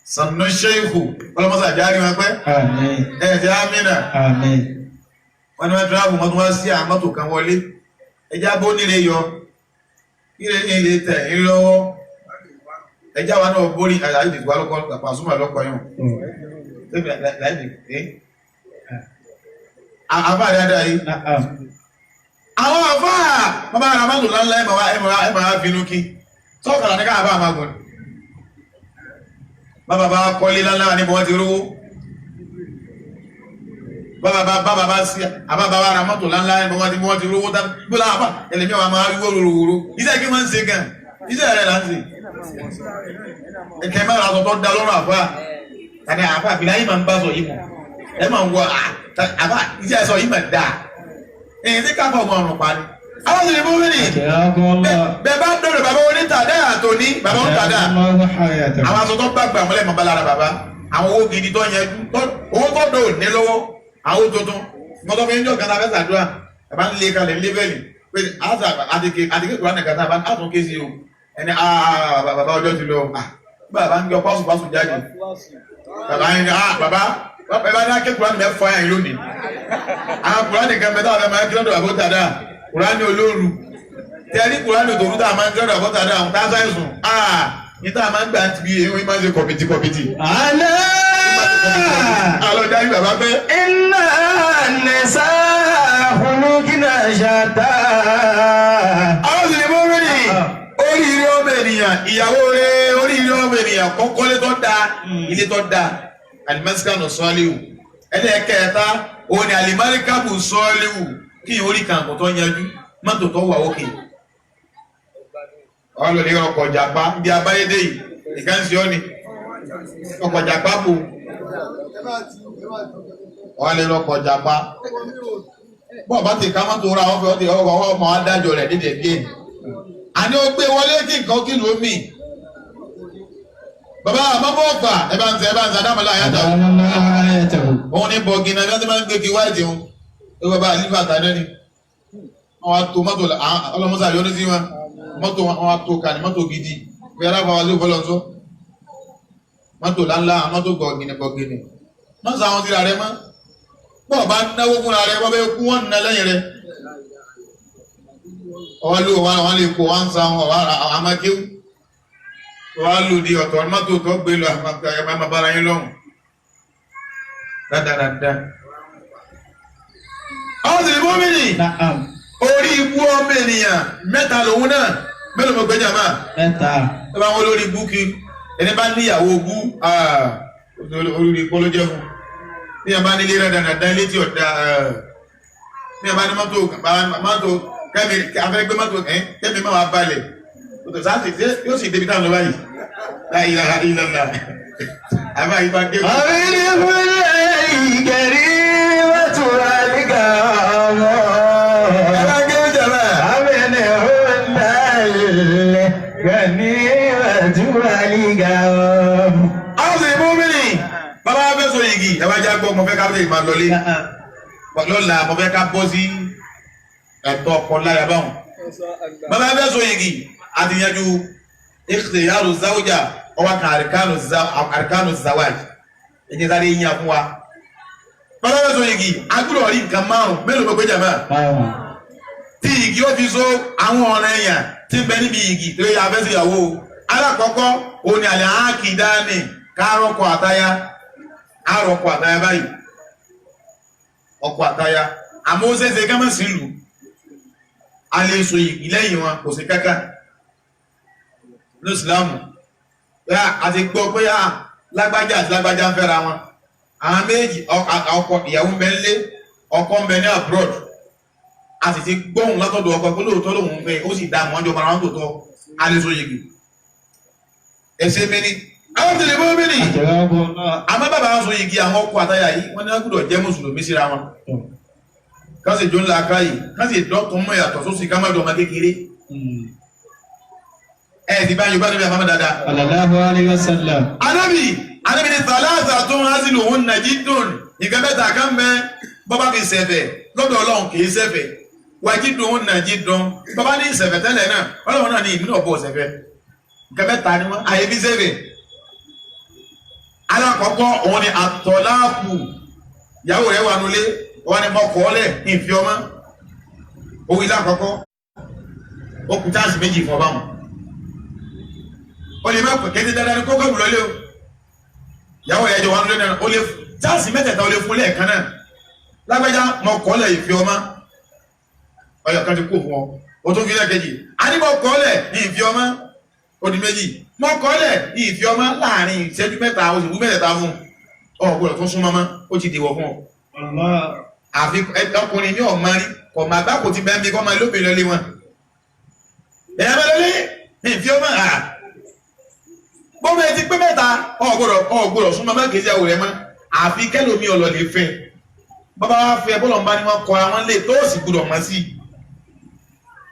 Sannu Sheikh ọlọ́mọsá járe wọn pẹ́ Àmín. ẹ̀ ti Amina Àmín. wọ́n ní wọ́n tíráàbù wọ́n tún wá sí àwọn mọ́tò kan wọlé ẹjá bó nílé yọ kílé ní ilé tẹ̀ ń lọ́wọ́ ẹjá wa náà borí àyè ìdìbò alọ́kọ́ Pasuma lọ́kọ̀ yàn tẹ́mi láì ẹ́ àbá dáadáa yìí Na'am. àwọn àfá bàbá ara mọ́tò ńláńlá ẹ̀ máa ẹ̀ máa ẹ̀ máa finú kí sọ́kàlà ní káàbá máa gùn bàbá bá kọ́lé ńláńlá níbo wọ́n ti rówó bàbá bá bàbá bá sí àbá bàbá ara mọ́tò ńláńlá níbo wọ́n ti rówó tán bí wọ́n àbá ẹlẹ́mí àwọn máa rí wóróworó iṣẹ́ kí wọ́n ń ṣe gan iṣẹ́ rẹ̀ là ń ṣe ẹ̀kẹ́ mẹ́rin aṣọ tó da lọ́rùn àfá tàbí àfá àfìlà yìí máa ń bá sọ yìí mọ̀ ẹ máa ń wọ àfá iṣẹ́ sọ yìí máa dáa èyí tí káfọ́ ọmọ ọ̀rùn pa ni. Àwọn sì ní mú mí nì. Jazakumullah. Bẹ́ẹ̀ bá dọ̀rọ̀ bàbá onítàdá àtòní bàbá onítàdá. Jazakumullahu hayatakum. Àwọn aṣọ tó bá gbà mọ́lẹ̀ mọ́ bá lára bàbá. Àwọn owó gidi tó yẹn owó tó dò ní lọ́wọ́. Àwọn owó tuntun. Mọ́tò fi ń jọ kan abẹ́ sàdúrà. Bàbá ń lé kalẹ̀ lébẹ̀lì. Pé àṣà àtìké àtìké kúrò nìkan náà bá tún ké sí o. Ẹni bàbá ọjọ́ ti lọ. Bàbá ń yọ pásù pásù jáde. Bàbá yẹn ni bàbá bàbá ní akékùrá ni mẹ́fọ́ yẹn lónìí. Àwọn kùránì kan bẹ táwọn máa ń kílọ̀dọ̀ àbótà dáa kùránì olóoru tẹ́rí kùránì tòru tá a máa ń kílọ̀dọ̀ àbótà dáa àwọn táṣà ìsùn áà ní tá a máa ń gbà ti bí ewé máa ń ṣe kọ̀pìtì kọ̀pìtì. Àlá. Àlọ́ dárí bàbá fẹ́. Inna an-nisaa khuluqna shatta. Àwọn sì ní mú rí ni oríire ọmọ ènìyàn ìyàwó rẹ oríire ọmọ ènìyàn kọ́kọ́lé tó dáa ilé tó dáa alimẹ́síkánù sọ́ọ́líwù ẹlẹ́ẹ̀kẹta òun ni alimẹ́ríkàbù sọ́ọ́líwù kí orí kan kò tó yanjú mọ́tò tó wà òkè. Ọlọ́ni ọkọ̀ jàpá bí abáyédè yìí ìkan sí ọ́ ni ọkọ̀ jàpá bò ọlọ́ni ọkọ̀ jàpá bọ́ọ̀ bá ti ká mọ́tò ra ọ̀fẹ́ ọ̀tí ọkọ̀ ọmọ adájọ́ rẹ̀ dídẹ̀ díẹ̀ àní ó gbé wọlé kí nǹkan kí ló mì bàbá àmọ́ ọ̀fà ẹ bá ń sẹ ẹ bá ń sẹ adámọ́lá àyàtọ̀ Jazakumullahu hayatakum. òun ní bọ̀gìnà bí wọ́n ti máa ń gbé kí wáìtì wọn ó bàbá àlífà tàdé ni wọ́n wá tó mọ́tò ọlọ́mọ́sá yọ́nú sí wọn mọ́tò wọn wá tó kàní mọ́tò gidi bí aláfa wa sí òfọlọ́nsọ mọ́tò ńláńlá mọ́tò bọ̀gìnì bọ̀gìnì mọ́ sọ àwọn tìrà rẹ mọ́ bọ́ọ̀ bá náwó fúnra rẹ wọ́n bẹ kú wọ́n nà lẹ́yìn rẹ ọwọ́ lù wọn àwọn lè kó wọn sa wọn àmàkéwù wọ́n lù di ọ̀tọ̀ mọ́tò tó gbé lọ àmàbára yín lọ́hùn dáadáa. Àwọn sì ní mọ́mìnì Na'am. orí ibú ọmọ ènìyàn mẹ́ta lòun náà mélòó mo gbẹ́jà máa Mẹ́ta. ẹ bá wọn lórí ibú kí ẹni bá níyàwó bú orí ikú ló jẹ́ fún ní ẹ bá nílé rẹ̀ dáadáa ilé tí ọ̀dà ní ẹ bá ní mọ́tò mọ́tò kẹ́mi afẹ́gbẹ́ mọ́tò ẹ̀ kẹ́mi máa balẹ̀ mọ́tò sáà sì yóò sì débi táwọn lọ báyìí láyé ìlànà àbá yìí bá gé. Àmín fúnlẹ̀ ìgẹ̀rí wàtúrà nígbà ọmọ. Ẹ bá gé jàmbá. Àmín fúnlẹ̀ ìgẹ̀rí wàtúrà nígbà ọmọ. Àwọn sì mú mi nì. Bàbá wa fẹ́ sọ yìgì, ẹ wá já gbọ́, mo fẹ́ ká lè máa lọlé. Lọ́la mo fẹ́ ká bọ́ sí ẹ̀tọ́ ọkọ láya báwọn. Bàbá wa fẹ́ sọ yìgì, àti yanjú ikhtiyaru zawja, ọwọ́ kan àríkánu zawaj. Ẹ jẹ́ sáré yín fún wa. Bàbá wa fẹ́ sọ yìgì, agbúdọ̀ rí nǹkan márùn-ún, mélòó mo gbé jàmbá? Báwo? Tí igi ó fi so àwọn ọ̀rẹ́ èèyàn tí ń bẹ níbi igi tó yẹ afẹ́síyàwó. Alákọ̀ọ́kọ́, òun ni àlẹ́ àákìdáni Kárọ̀kọ̀ àtayá, àrọ̀kọ̀ àtayá báyìí, ọkọ̀ àtayá, àmọ́ ó ṣeéṣe ká má sí ìlú, a lè so ìgbì lẹ́yìn wọn, kò sí kankan ní ìsìlámù. A ti gbọ́ pé lágbájá àti lágbájá ń fẹ́ra wọn, àwọn méjì, ọkọ ìyàwó ń bẹ nílé, ọkọ ń bẹ ní abroad, a sì ti gbóhùn látọ̀dọ̀ ọkọ pé lóòótọ́ lòun ń fẹ́, ó sì dá àwọn ọjọ́ ara wọn tòótọ́, a lè so yìgì. Ẹsẹ̀ mẹ́ni àwọn tẹ̀lé bọ́ mẹ́ni àmọ́ bàbá wọn so yìgì àwọn ọkọ àtayà yìí, wọ́n ní wọ́n gbọ́dọ̀ jẹ́ mùsùlùmí síra wọn, ká sì jó ńlá ká yìí, ká sì dọ́tun mọ́ ìyàtọ̀ sósì, ká má dọ̀ ọmọ kékeré. Ẹ ti bá Yorùbá níbi àmọ́ dáadáa. Sallallahu alayhi wa sallam. Anábì Anábì ní tàlàtà tó ń hásìlò òun nàìjí dùn nǹkan mẹ́ta kan mẹ́ bọ́bá fi sẹ̀fẹ̀ lọ́dọ̀ Ọlọ́run kì í sẹ̀fẹ̀ wájú dùn òun nàìjí dùn bọ́bá ní sẹ̀fẹ̀ tẹ́lẹ̀ náà Ọlọ́run náà ní ìmúlò ọ̀bọ̀ sẹ̀fẹ̀ nǹkan mẹ́ta ni wọ́n àyè fi sẹ̀fẹ̀. Alákọ̀ọ́kọ́ òun ni àtọ̀láàkù, ìyàwó rẹ̀ wà nulẹ̀ wọ́n ní mọ́kọ́ọ́lẹ̀ ní ìfi ọmọ owó ilé àkọ́kọ́ ó kù táàsì méjì fún ọba wọn. Ó lè má pè kéde dáadáa ní kókó ìbùlọ́lé o, ìyàwó rẹ̀ jọ wà nulẹ̀ náà, ó lè táàsì mẹ́tẹ̀ẹ̀ta ó lè fún lẹ́ẹ̀kan náà. Lágbájá mọ́kọ́ọ́lẹ̀ ìfi ọmọ ọyọ̀ kan ti kú fún ọ, o tún fi lẹ́ẹ̀kejì a ní mọ́kọ́ọ́lẹ̀ ní ìfi ọmọ ó di méjì, mọ́kọ́ọ́lẹ̀ ní ìfi ọmọ láàrin ìṣẹ́jú mẹ́ta o sì wú mẹ́tẹ̀ẹ̀ta fún ọ, gbọ́dọ̀ tún súnmọ́ mọ́, ó ti dìwọ̀ fún ọ. Àfi ọkùnrin ní ọmọ rí kọ̀ máa bá kò ti bẹ́ẹ̀ bí kọ́ máa lóbìnrin lọlé wọn. Ẹ̀yà máa lọlé ní ìfi ọmọ à. Bọ́mọ ẹ ti pé mẹ́ta ọ̀gbọ́dọ̀ súnmọ́ má kìí ṣe àwòrán rẹ mọ́. Àfi kẹ́lòmí ọ̀lọ́ lè fẹ́. Bàbá wa fẹ́ bọ́lọ̀ ń bá ní wọ́n kọra wọn lé tó sì gbọ́dọ̀ mọ́ sí.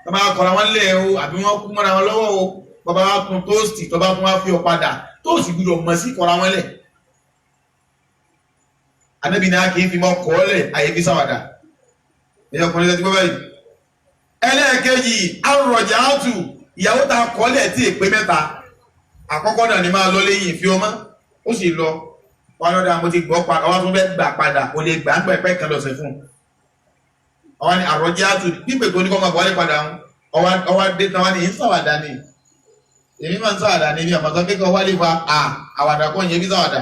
Bàbá wa kọra wọn lé o àbí wọ́n kú mọ́ra wọn lọ́wọ́ o. Bàbá wa kun tóòsì tó bá tún wá fi ọ padà tó sì gbọ́dọ̀ mọ́ sí kọra wọn lẹ̀. Ànábì náà kì í fi mọ́ kọ́ọ́lẹ̀ àyè fi sáwàdà. Ẹ̀yọ́ ọkùnrin lẹ́tí gbọ́ báyìí. Ẹlẹ́ẹ̀kejì, arọ̀jà àtù, ìyàwó ta kọ́ọ́lẹ̀ tí èpè mẹ́ta. Àkọ́kọ́ náà ni máa lọ lẹ́yìn ìfi ọmọ, ó sì lọ. Wọn lọ́dà mo ti gbọ́ padà, wọ́n tún fẹ́ gbà padà, kò lè gbà ń pẹ̀pẹ́ kan lọ́sẹ̀ fún un. Ọwọ́ ni àrọ̀jà àtù, pípè tó ní kọ́ máa bọ̀ wálé padà ń. Ọwọ́ dé tán wá ní ìsáwàdà ni. Èmi máa ń sáwàdà ni, mi àmọ́ sọ pé kọ́ wálé fa àwàdà kọ́ yẹn bí sáwàdà.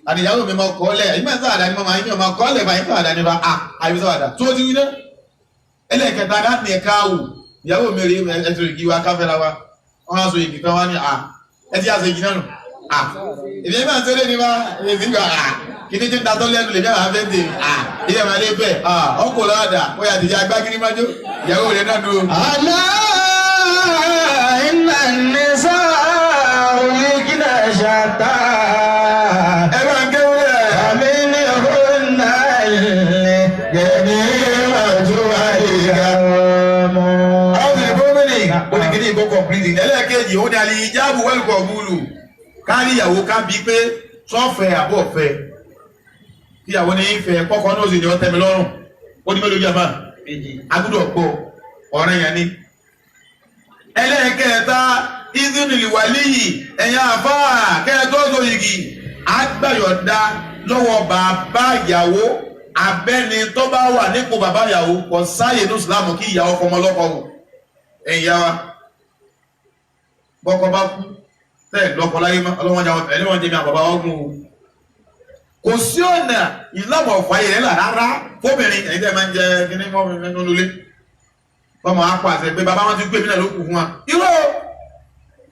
Àníyàwó mi máa kọ́ lẹ̀, ìmọ̀ sáwàdà ni mo máa ń máa kọ́ lẹ̀ báyìí sáwàdà ni bá a àyè sáwàdà tó ti wí náà. Ẹlẹ́kẹta láti ẹ̀ka àwò, ìyàwó mi rí ẹtù ìgì wa káfẹ́ra wa, wọ́n á so ìgì kan wá ní à ẹ ti àṣẹ ìgì náà nù. À èmi máa ń sẹ́lẹ̀ ní wa èmi gbà à kí ni tí ń tatọ́ lẹ́nu lèmi àwọn afẹ́ tèmi à ilé màá lé bẹ́ẹ̀ à ọkọ̀ lọ́dà ó yà tìjà agbákiri májó ìyàwó rẹ̀ náà dúró. Àlá iná nìsá oríkìlá ṣàtà. Ẹ bá ń kéwú rẹ̀. Àmì ní ọ̀nà ilẹ̀ gẹ̀ẹ́dì màjú àyíká ọmọ. Àwọn ìgbómìnì oníkìní ìgbó kọ̀m̀pìlìtì ẹlẹ́ẹ̀kejì ó ní alẹ́ ìjáàbù wẹ́lùkọ̀ búlù kárí ìyàwó ká bí pé sọ́fẹ̀ àbọ̀ fẹ́ kíyàwó ní ìfẹ́ kọ́kọ́ náà sì ní ọtẹ́mi lọ́rùn ó ní mélòó jàmá agbọ́dọ̀ gbọ́ ọ̀rẹ́ yẹn ni. Ẹlẹ́ẹ̀kẹta ìdúnnìlìwálíyì ẹ̀yìn àfáà kẹ́ẹ̀tọ́ yìgì àgbàyọ̀dá lọ́wọ́ bàbá ìyàwó abẹ́ni tó bá wà nípò bàbá ìyàwó kò sáàyè ní ìsìlámù kí ìyàwó fọmọ lọ́kọ wò. Ẹ̀yin ìyá wa bọ́kọ bá kú tẹ́ lọ́kọ láyé mọ́ ọlọ́wọ́n jẹ́ ẹlẹ́wọ̀n jẹ́ mi àbàbà ọ̀gùn o. Kò sí ọ̀nà ìsìlámù ọ̀fọ̀ ayé rẹ̀ là rárá fóbìnrin ẹ̀yin tẹ́ máa ń jẹ kíní mọ́ mi nínú ilé. Bọ́mọ á pàṣẹ pé bàbá wọn ti gbé mi náà ló kù fún wa. Irọ́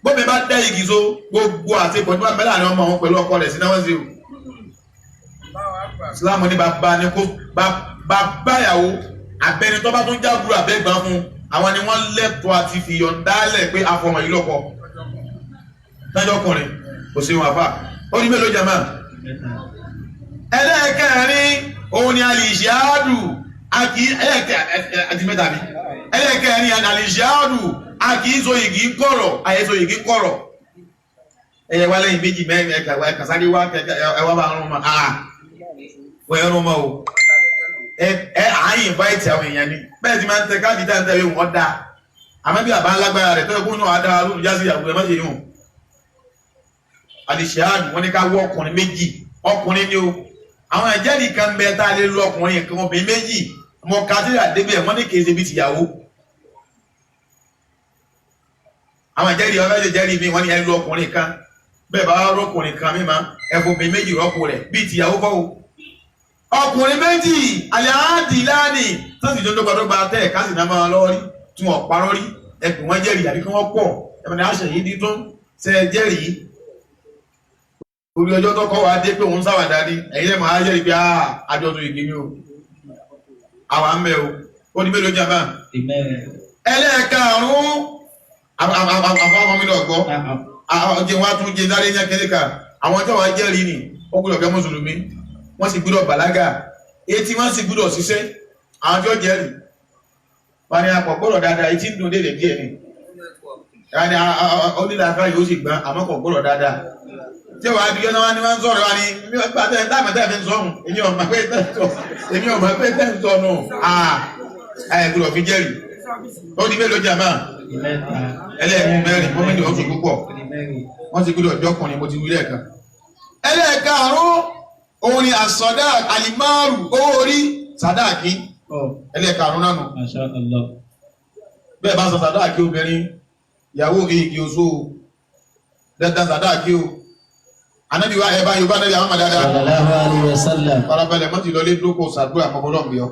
bómi bá dá igi so gbogbo àti ìpọ̀jù bá mẹ́lá ni ọmọ òun pẹ̀lú ọkọ rẹ̀ sí náà wọ́n ṣe o. Ìsìlámù ní bàbá ni kó bàbá ìyàwó abẹ́ni tó bá tún jábúrò abẹ́gbọ́n fún àwọn ni wọ́n lẹ́tọ̀ọ́ àti fìyọ̀ǹdálẹ̀ pé afọmọ yìí lọ́kọ. Tájọ́ ọkùnrin kò sí wọn àfà. Ó ní mélòó jàmá? Ẹlẹ́ẹ̀kẹrin òun ni alìṣíádù àti mẹ́ta mi. Ẹlẹ́ẹ̀kẹrin alìṣíádù a kì í so igi kọ̀rọ̀ àyè so igi kọ̀rọ̀. Ẹyẹ wá lẹ́yìn méjì mẹ́rin ẹ̀ka sáré wá ẹwà bá rún mọ́ àà wọ́n ẹ̀rún mọ́ o. Ẹ à ń invite àwọn èèyàn ni bẹ́ẹ̀ ti máa ń tẹ káàdì tá à ń tẹ ìwé wọn dáa. Àmọ́ bí àbá ńlágbára rẹ̀ tọ́jú kúnnú àdá lóòrùn jásí ìyàwó ẹ̀ má ṣe yùn. Alìṣíádù wọ́n ní ká wọ́ ọkùnrin méjì ọkùnrin ni o. Àwọn ìjẹ́rìí kan bẹ tá a lè lu ọkùnrin kan obìnrin méjì mọ kátírà débẹ̀ wọ́n ní kì í ṣe bí tìyàwó. Àwọn ìjẹ́rìí ọlọ́jẹ̀ jẹ́rìí mi wọ́n ní ẹ lu ọkùnrin kan Bẹ́ẹ̀ bá rọ́kùnrin kan mímọ́ ẹ̀fọ́bìn méjì rọ́pò rẹ̀ bíi tìyàwó kọ́ o. Ọkùnrin méjì àlẹ́ láàní tó sì jọ dọ́gbadọ́gba tẹ́ ẹ̀ka sì náà máa lọ́wọ́ rí tí wọ́n parọ́ rí ẹ̀pù wọn jẹ́rìí àbí kí wọ́n pọ̀ ẹ̀mọ̀ni àṣẹ yìí dídún ṣe é jẹ́rìí. Orí ọjọ́ tó kọ́ wa dé pé òun sáwàdà ni ẹ̀yin lẹ́mọ̀ á jẹ́rìí pé àjọ tó ìgbín o àwa ń bẹ o ó ní mélòó jàmbá. Ẹlẹ́ẹ̀karùn-ún àwọn mi lọ gbọ́ jẹ́ wọ́n á tún jẹ sáré ní akẹ́lẹ́kà àwọn tí wọ́n jẹ́rìí ni ó gbọ́dọ̀ gẹ́ mùsùlùmí wọ́n sì gbọ́dọ̀ bàlágà etí wọ́n sì gbọ́dọ̀ ṣiṣẹ́ àwọn tí ó jẹ́rìí wọ́n ní akọ̀ gbọ́dọ̀ dáadáa etí ń dùn dédé díẹ̀ ni wọ́n ní onílàáfíà yóò sì gbọ́n àmọ́ kò gbọ́dọ̀ dáadáa tí wàá di yọ́nà wá ní wọ́n ń sọ̀rọ̀ wá ní táàmù tẹ́ fi ń sọ̀hún èmi ò mọ̀ pé tẹ́ ń sọ nù ẹ̀ gbọ́dọ̀ fi jẹ́rìí ó di mélòó jàmá ẹlẹ́ẹ̀mẹ́rin mọ́mìnì ó tún púpọ̀ wọ́n ti gbọ́dọ̀ jọkùnrin mo ti wí lẹ́ẹ̀kan. Ẹlẹ́ẹ̀karùn-ún òun ni àsọdá àlìmáàrù owó orí sàdáàkì ẹlẹ́ẹ̀karùn-ún náà nù. Bẹ́ẹ̀ bá sọ sàdáàkì obìnrin ìyàwó igi oṣù dandan sàdáàkì o anabi wa ẹ bá yorùbá anabi àwọn dáadáa. Sallallahu alayhi wa sallam. Farabalẹ̀ mọ́tì lọlé dúró sàdúrà mọ́bọ́lọ́mùbíọ́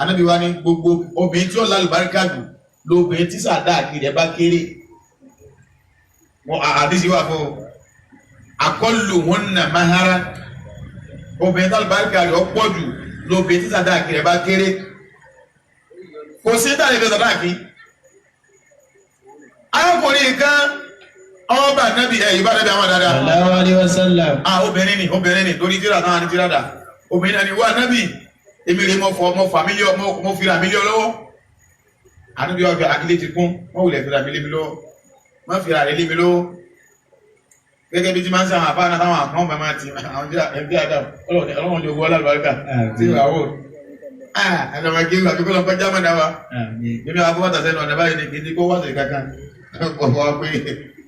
anabi wa ni gbogbo obìnrin tí ó lálùbáríkà jù lóbìnrin tí sàdáàkì rẹ̀ bá kéré wọn àdísí wà fún akọlù wọn nà mahara obìnrin tí àlùbáríkà rẹ̀ ọ̀pọ̀ jù lóbìnrin tí sàdáàkì rẹ̀ bá kéré kò sí tàbí fi sàdáàkì. Arákùnrin kan ọba nàbì ẹ ìbá nàbì àwọn dáadáa. Sallallahu alayhi wa sallam. Obìnrin ni obìnrin ni torí tíra náà ni tíra dà obìnrin náà ni wà nàbì èmi rè mo fà mílíọ̀ mo fira mílíọ̀ lọ́wọ́ ànúbí wà fi àkílé ti kún wọ́n wulẹ̀ fira mi lé mi lọ́wọ́ wọ́n fira rẹ̀ lé mi lọ́wọ́ gẹ́gẹ́ bí tí máa ń sàwọn àbá náà táwọn àkàn bá máa ti àwọn ẹbí àdá ọlọ́run jogún ọlọ́run tí wàá wò àdàmàgé wà fi kọ́ lọ́kọ́ jámọ̀ náà wa nínú abúwàtà sẹ́nu ọ̀nà báyìí ni kì í ti kó wàtà kankan ọ̀pọ̀ wa pé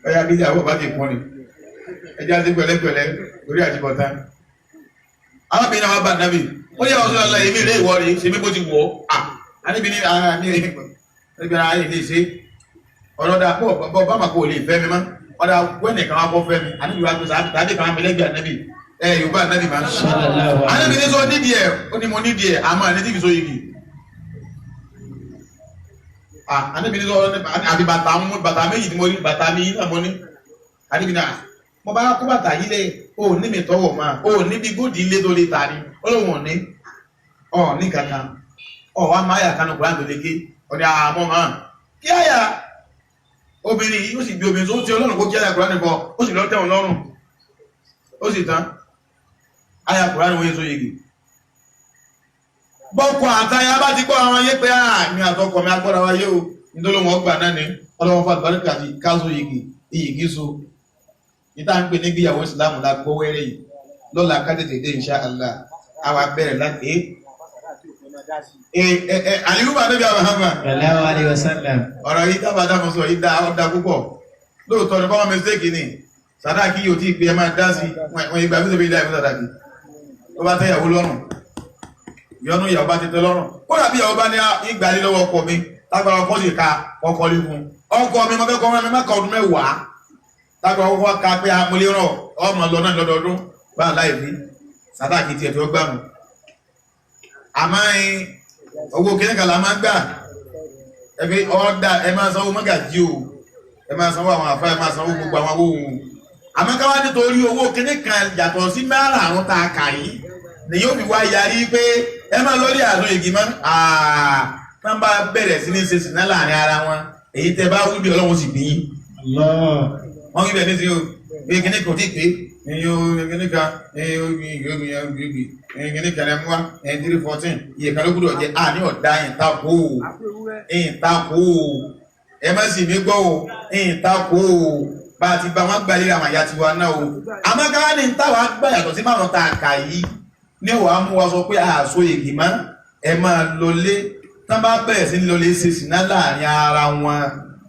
ọ̀yà kí ìyàwó bá ti kún ni ẹja sí pẹ̀lẹ́pẹ̀lẹ́ orí àtibọ̀tán. Arábìnrin náà wá bá nàbì ó yẹ ọ̀sán ọ̀la èmi rè ìwọ rè ṣe mí bó ti wọ̀ ọ́ àníbi ní ara mi níbi ara yìí lè ṣe ọlọ́dà pọ̀ bọ́ bá màkó lè fẹ́ mi mọ́ ọ̀dà wẹ́nì kan wá bọ́ fẹ́ mi àníbi wá gbèsè àbí kan wá mi lẹ́gbẹ̀ẹ́ ànábì ẹ Yorùbá ànábì máa ń sọ ànábì ní sọ nídìí ẹ̀ ó ní mo nídìí ẹ̀ àmọ́ àní tí fi so igi ànábì ní sọ àbí bàtà mú bàtà méjì tí mo rí bàtà mi náà mo ní ànábì náà mo bá kó bàtà yìí lẹ o ní mi tọwọ ma o níbi góòdì ilé tó lè ta ni ó lóun ò ní ọ ní kankan ọ wa máa yà kánú kúrò àgbèlè ké ọ̀nà àmọ́ máa kí àyà obìnrin yìí ó sì gbé obìnrin tó ti ọlọ́run kó kí àyà kúrò nìkan ó sì lọ tẹ̀wọ̀n lọ́rùn ó sì tán àyà kúrò ní wọ́n yé so yege bọ́kọ àtayá bá ti gbọ́ àwọn ayé pé àmì àtọkọ mi agbọ́ra wa yé o nítorí wọn gbà náà ni ọlọ́wọ́n fún àlùbáríkà àti káṣó yege iyìgì so níta ń pè ní gbéyàwó ìsìlámù la gbọ́ wẹ́rẹ́ yìí lọ́la ká tètè dé insha Allah àwa bẹ̀rẹ̀ láti àlìhùmà níbi àwọn àmà. Sallallahu alayhi wa sallam. Ọ̀rọ̀ yìí dábàá dábàá sọ yìí dá ọ̀dà púpọ̀ lóòótọ́ ni báwọn mistake ni sàdáàkì yóò tí ì pé ẹ máa dá sí wọn ìgbà fíṣẹ̀ bí dáìfún sàdáàkì tó bá tẹ́ ìyàwó lọ́rùn ìyọnu ìyàwó bá ti tẹ́ lọ́rùn kódà bí ìyàwó bá ní ìgbà lé lọ́wọ́ ọkọ mi tágbára ọkọ sì ka ọkọ lé fún ọkọ mi mo fẹ́ kọ́ mi mẹ́ka ọdún mẹ́wàá tágbára ọkọ ka pé amúlé rọ ọmọ lọ náà lọ́dọọdún bá láì fi sàdáàkì tiẹ̀ tó gbà mú àmọ́ owó kìnnìkan la máa ń gbà ẹbí ọ̀dà ẹ máa sanwó mọ́gàjí o ẹ máa sanwó àwọn àfa ẹ máa sanwó gbogbo àwọn owó òun àmọ́ ká wá nítorí owó kìnnìkan yàtọ̀ sí márààrún tá a kà yìí ni yóò fi wá yarí pé ẹ máa lórí àánú igi mọ́ tán bá bẹ̀rẹ̀ sí ní ṣe sìná láàrin ara wọn èyí tẹ bá wí bí ọlọ́run sì bí yín wọ́n wí bẹ́ẹ̀ ní sí o bí kìnnìkan ò tí ì pé kìnnì kan kìnnì kan ẹ̀ mú wa 314 iye kan ló gbúdọ̀ jẹ́ àní ọ̀dà ìtakò ìtakò ẹ má sì mí gbọ́ o ìtakò bá a ti bá wọn gbalẹ̀ àwọn àyà tiwa náà o àmọ́ ká ní táwa gbà yàtọ̀ sí márùn tá a kà yìí ní wàá mú wa sọ pé àṣọ ègì mọ́ ẹ máa lọlé tá bá bẹ̀rẹ̀ sí ní lọlé ṣe sìná láàrin ara wọn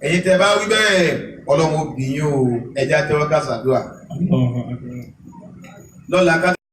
ẹ̀yin tẹ́ bá wí bẹ́ẹ̀ ọlọ́run obìnrin o ẹja tẹ́wọ́ ká ṣàdúrà lọ́la ká.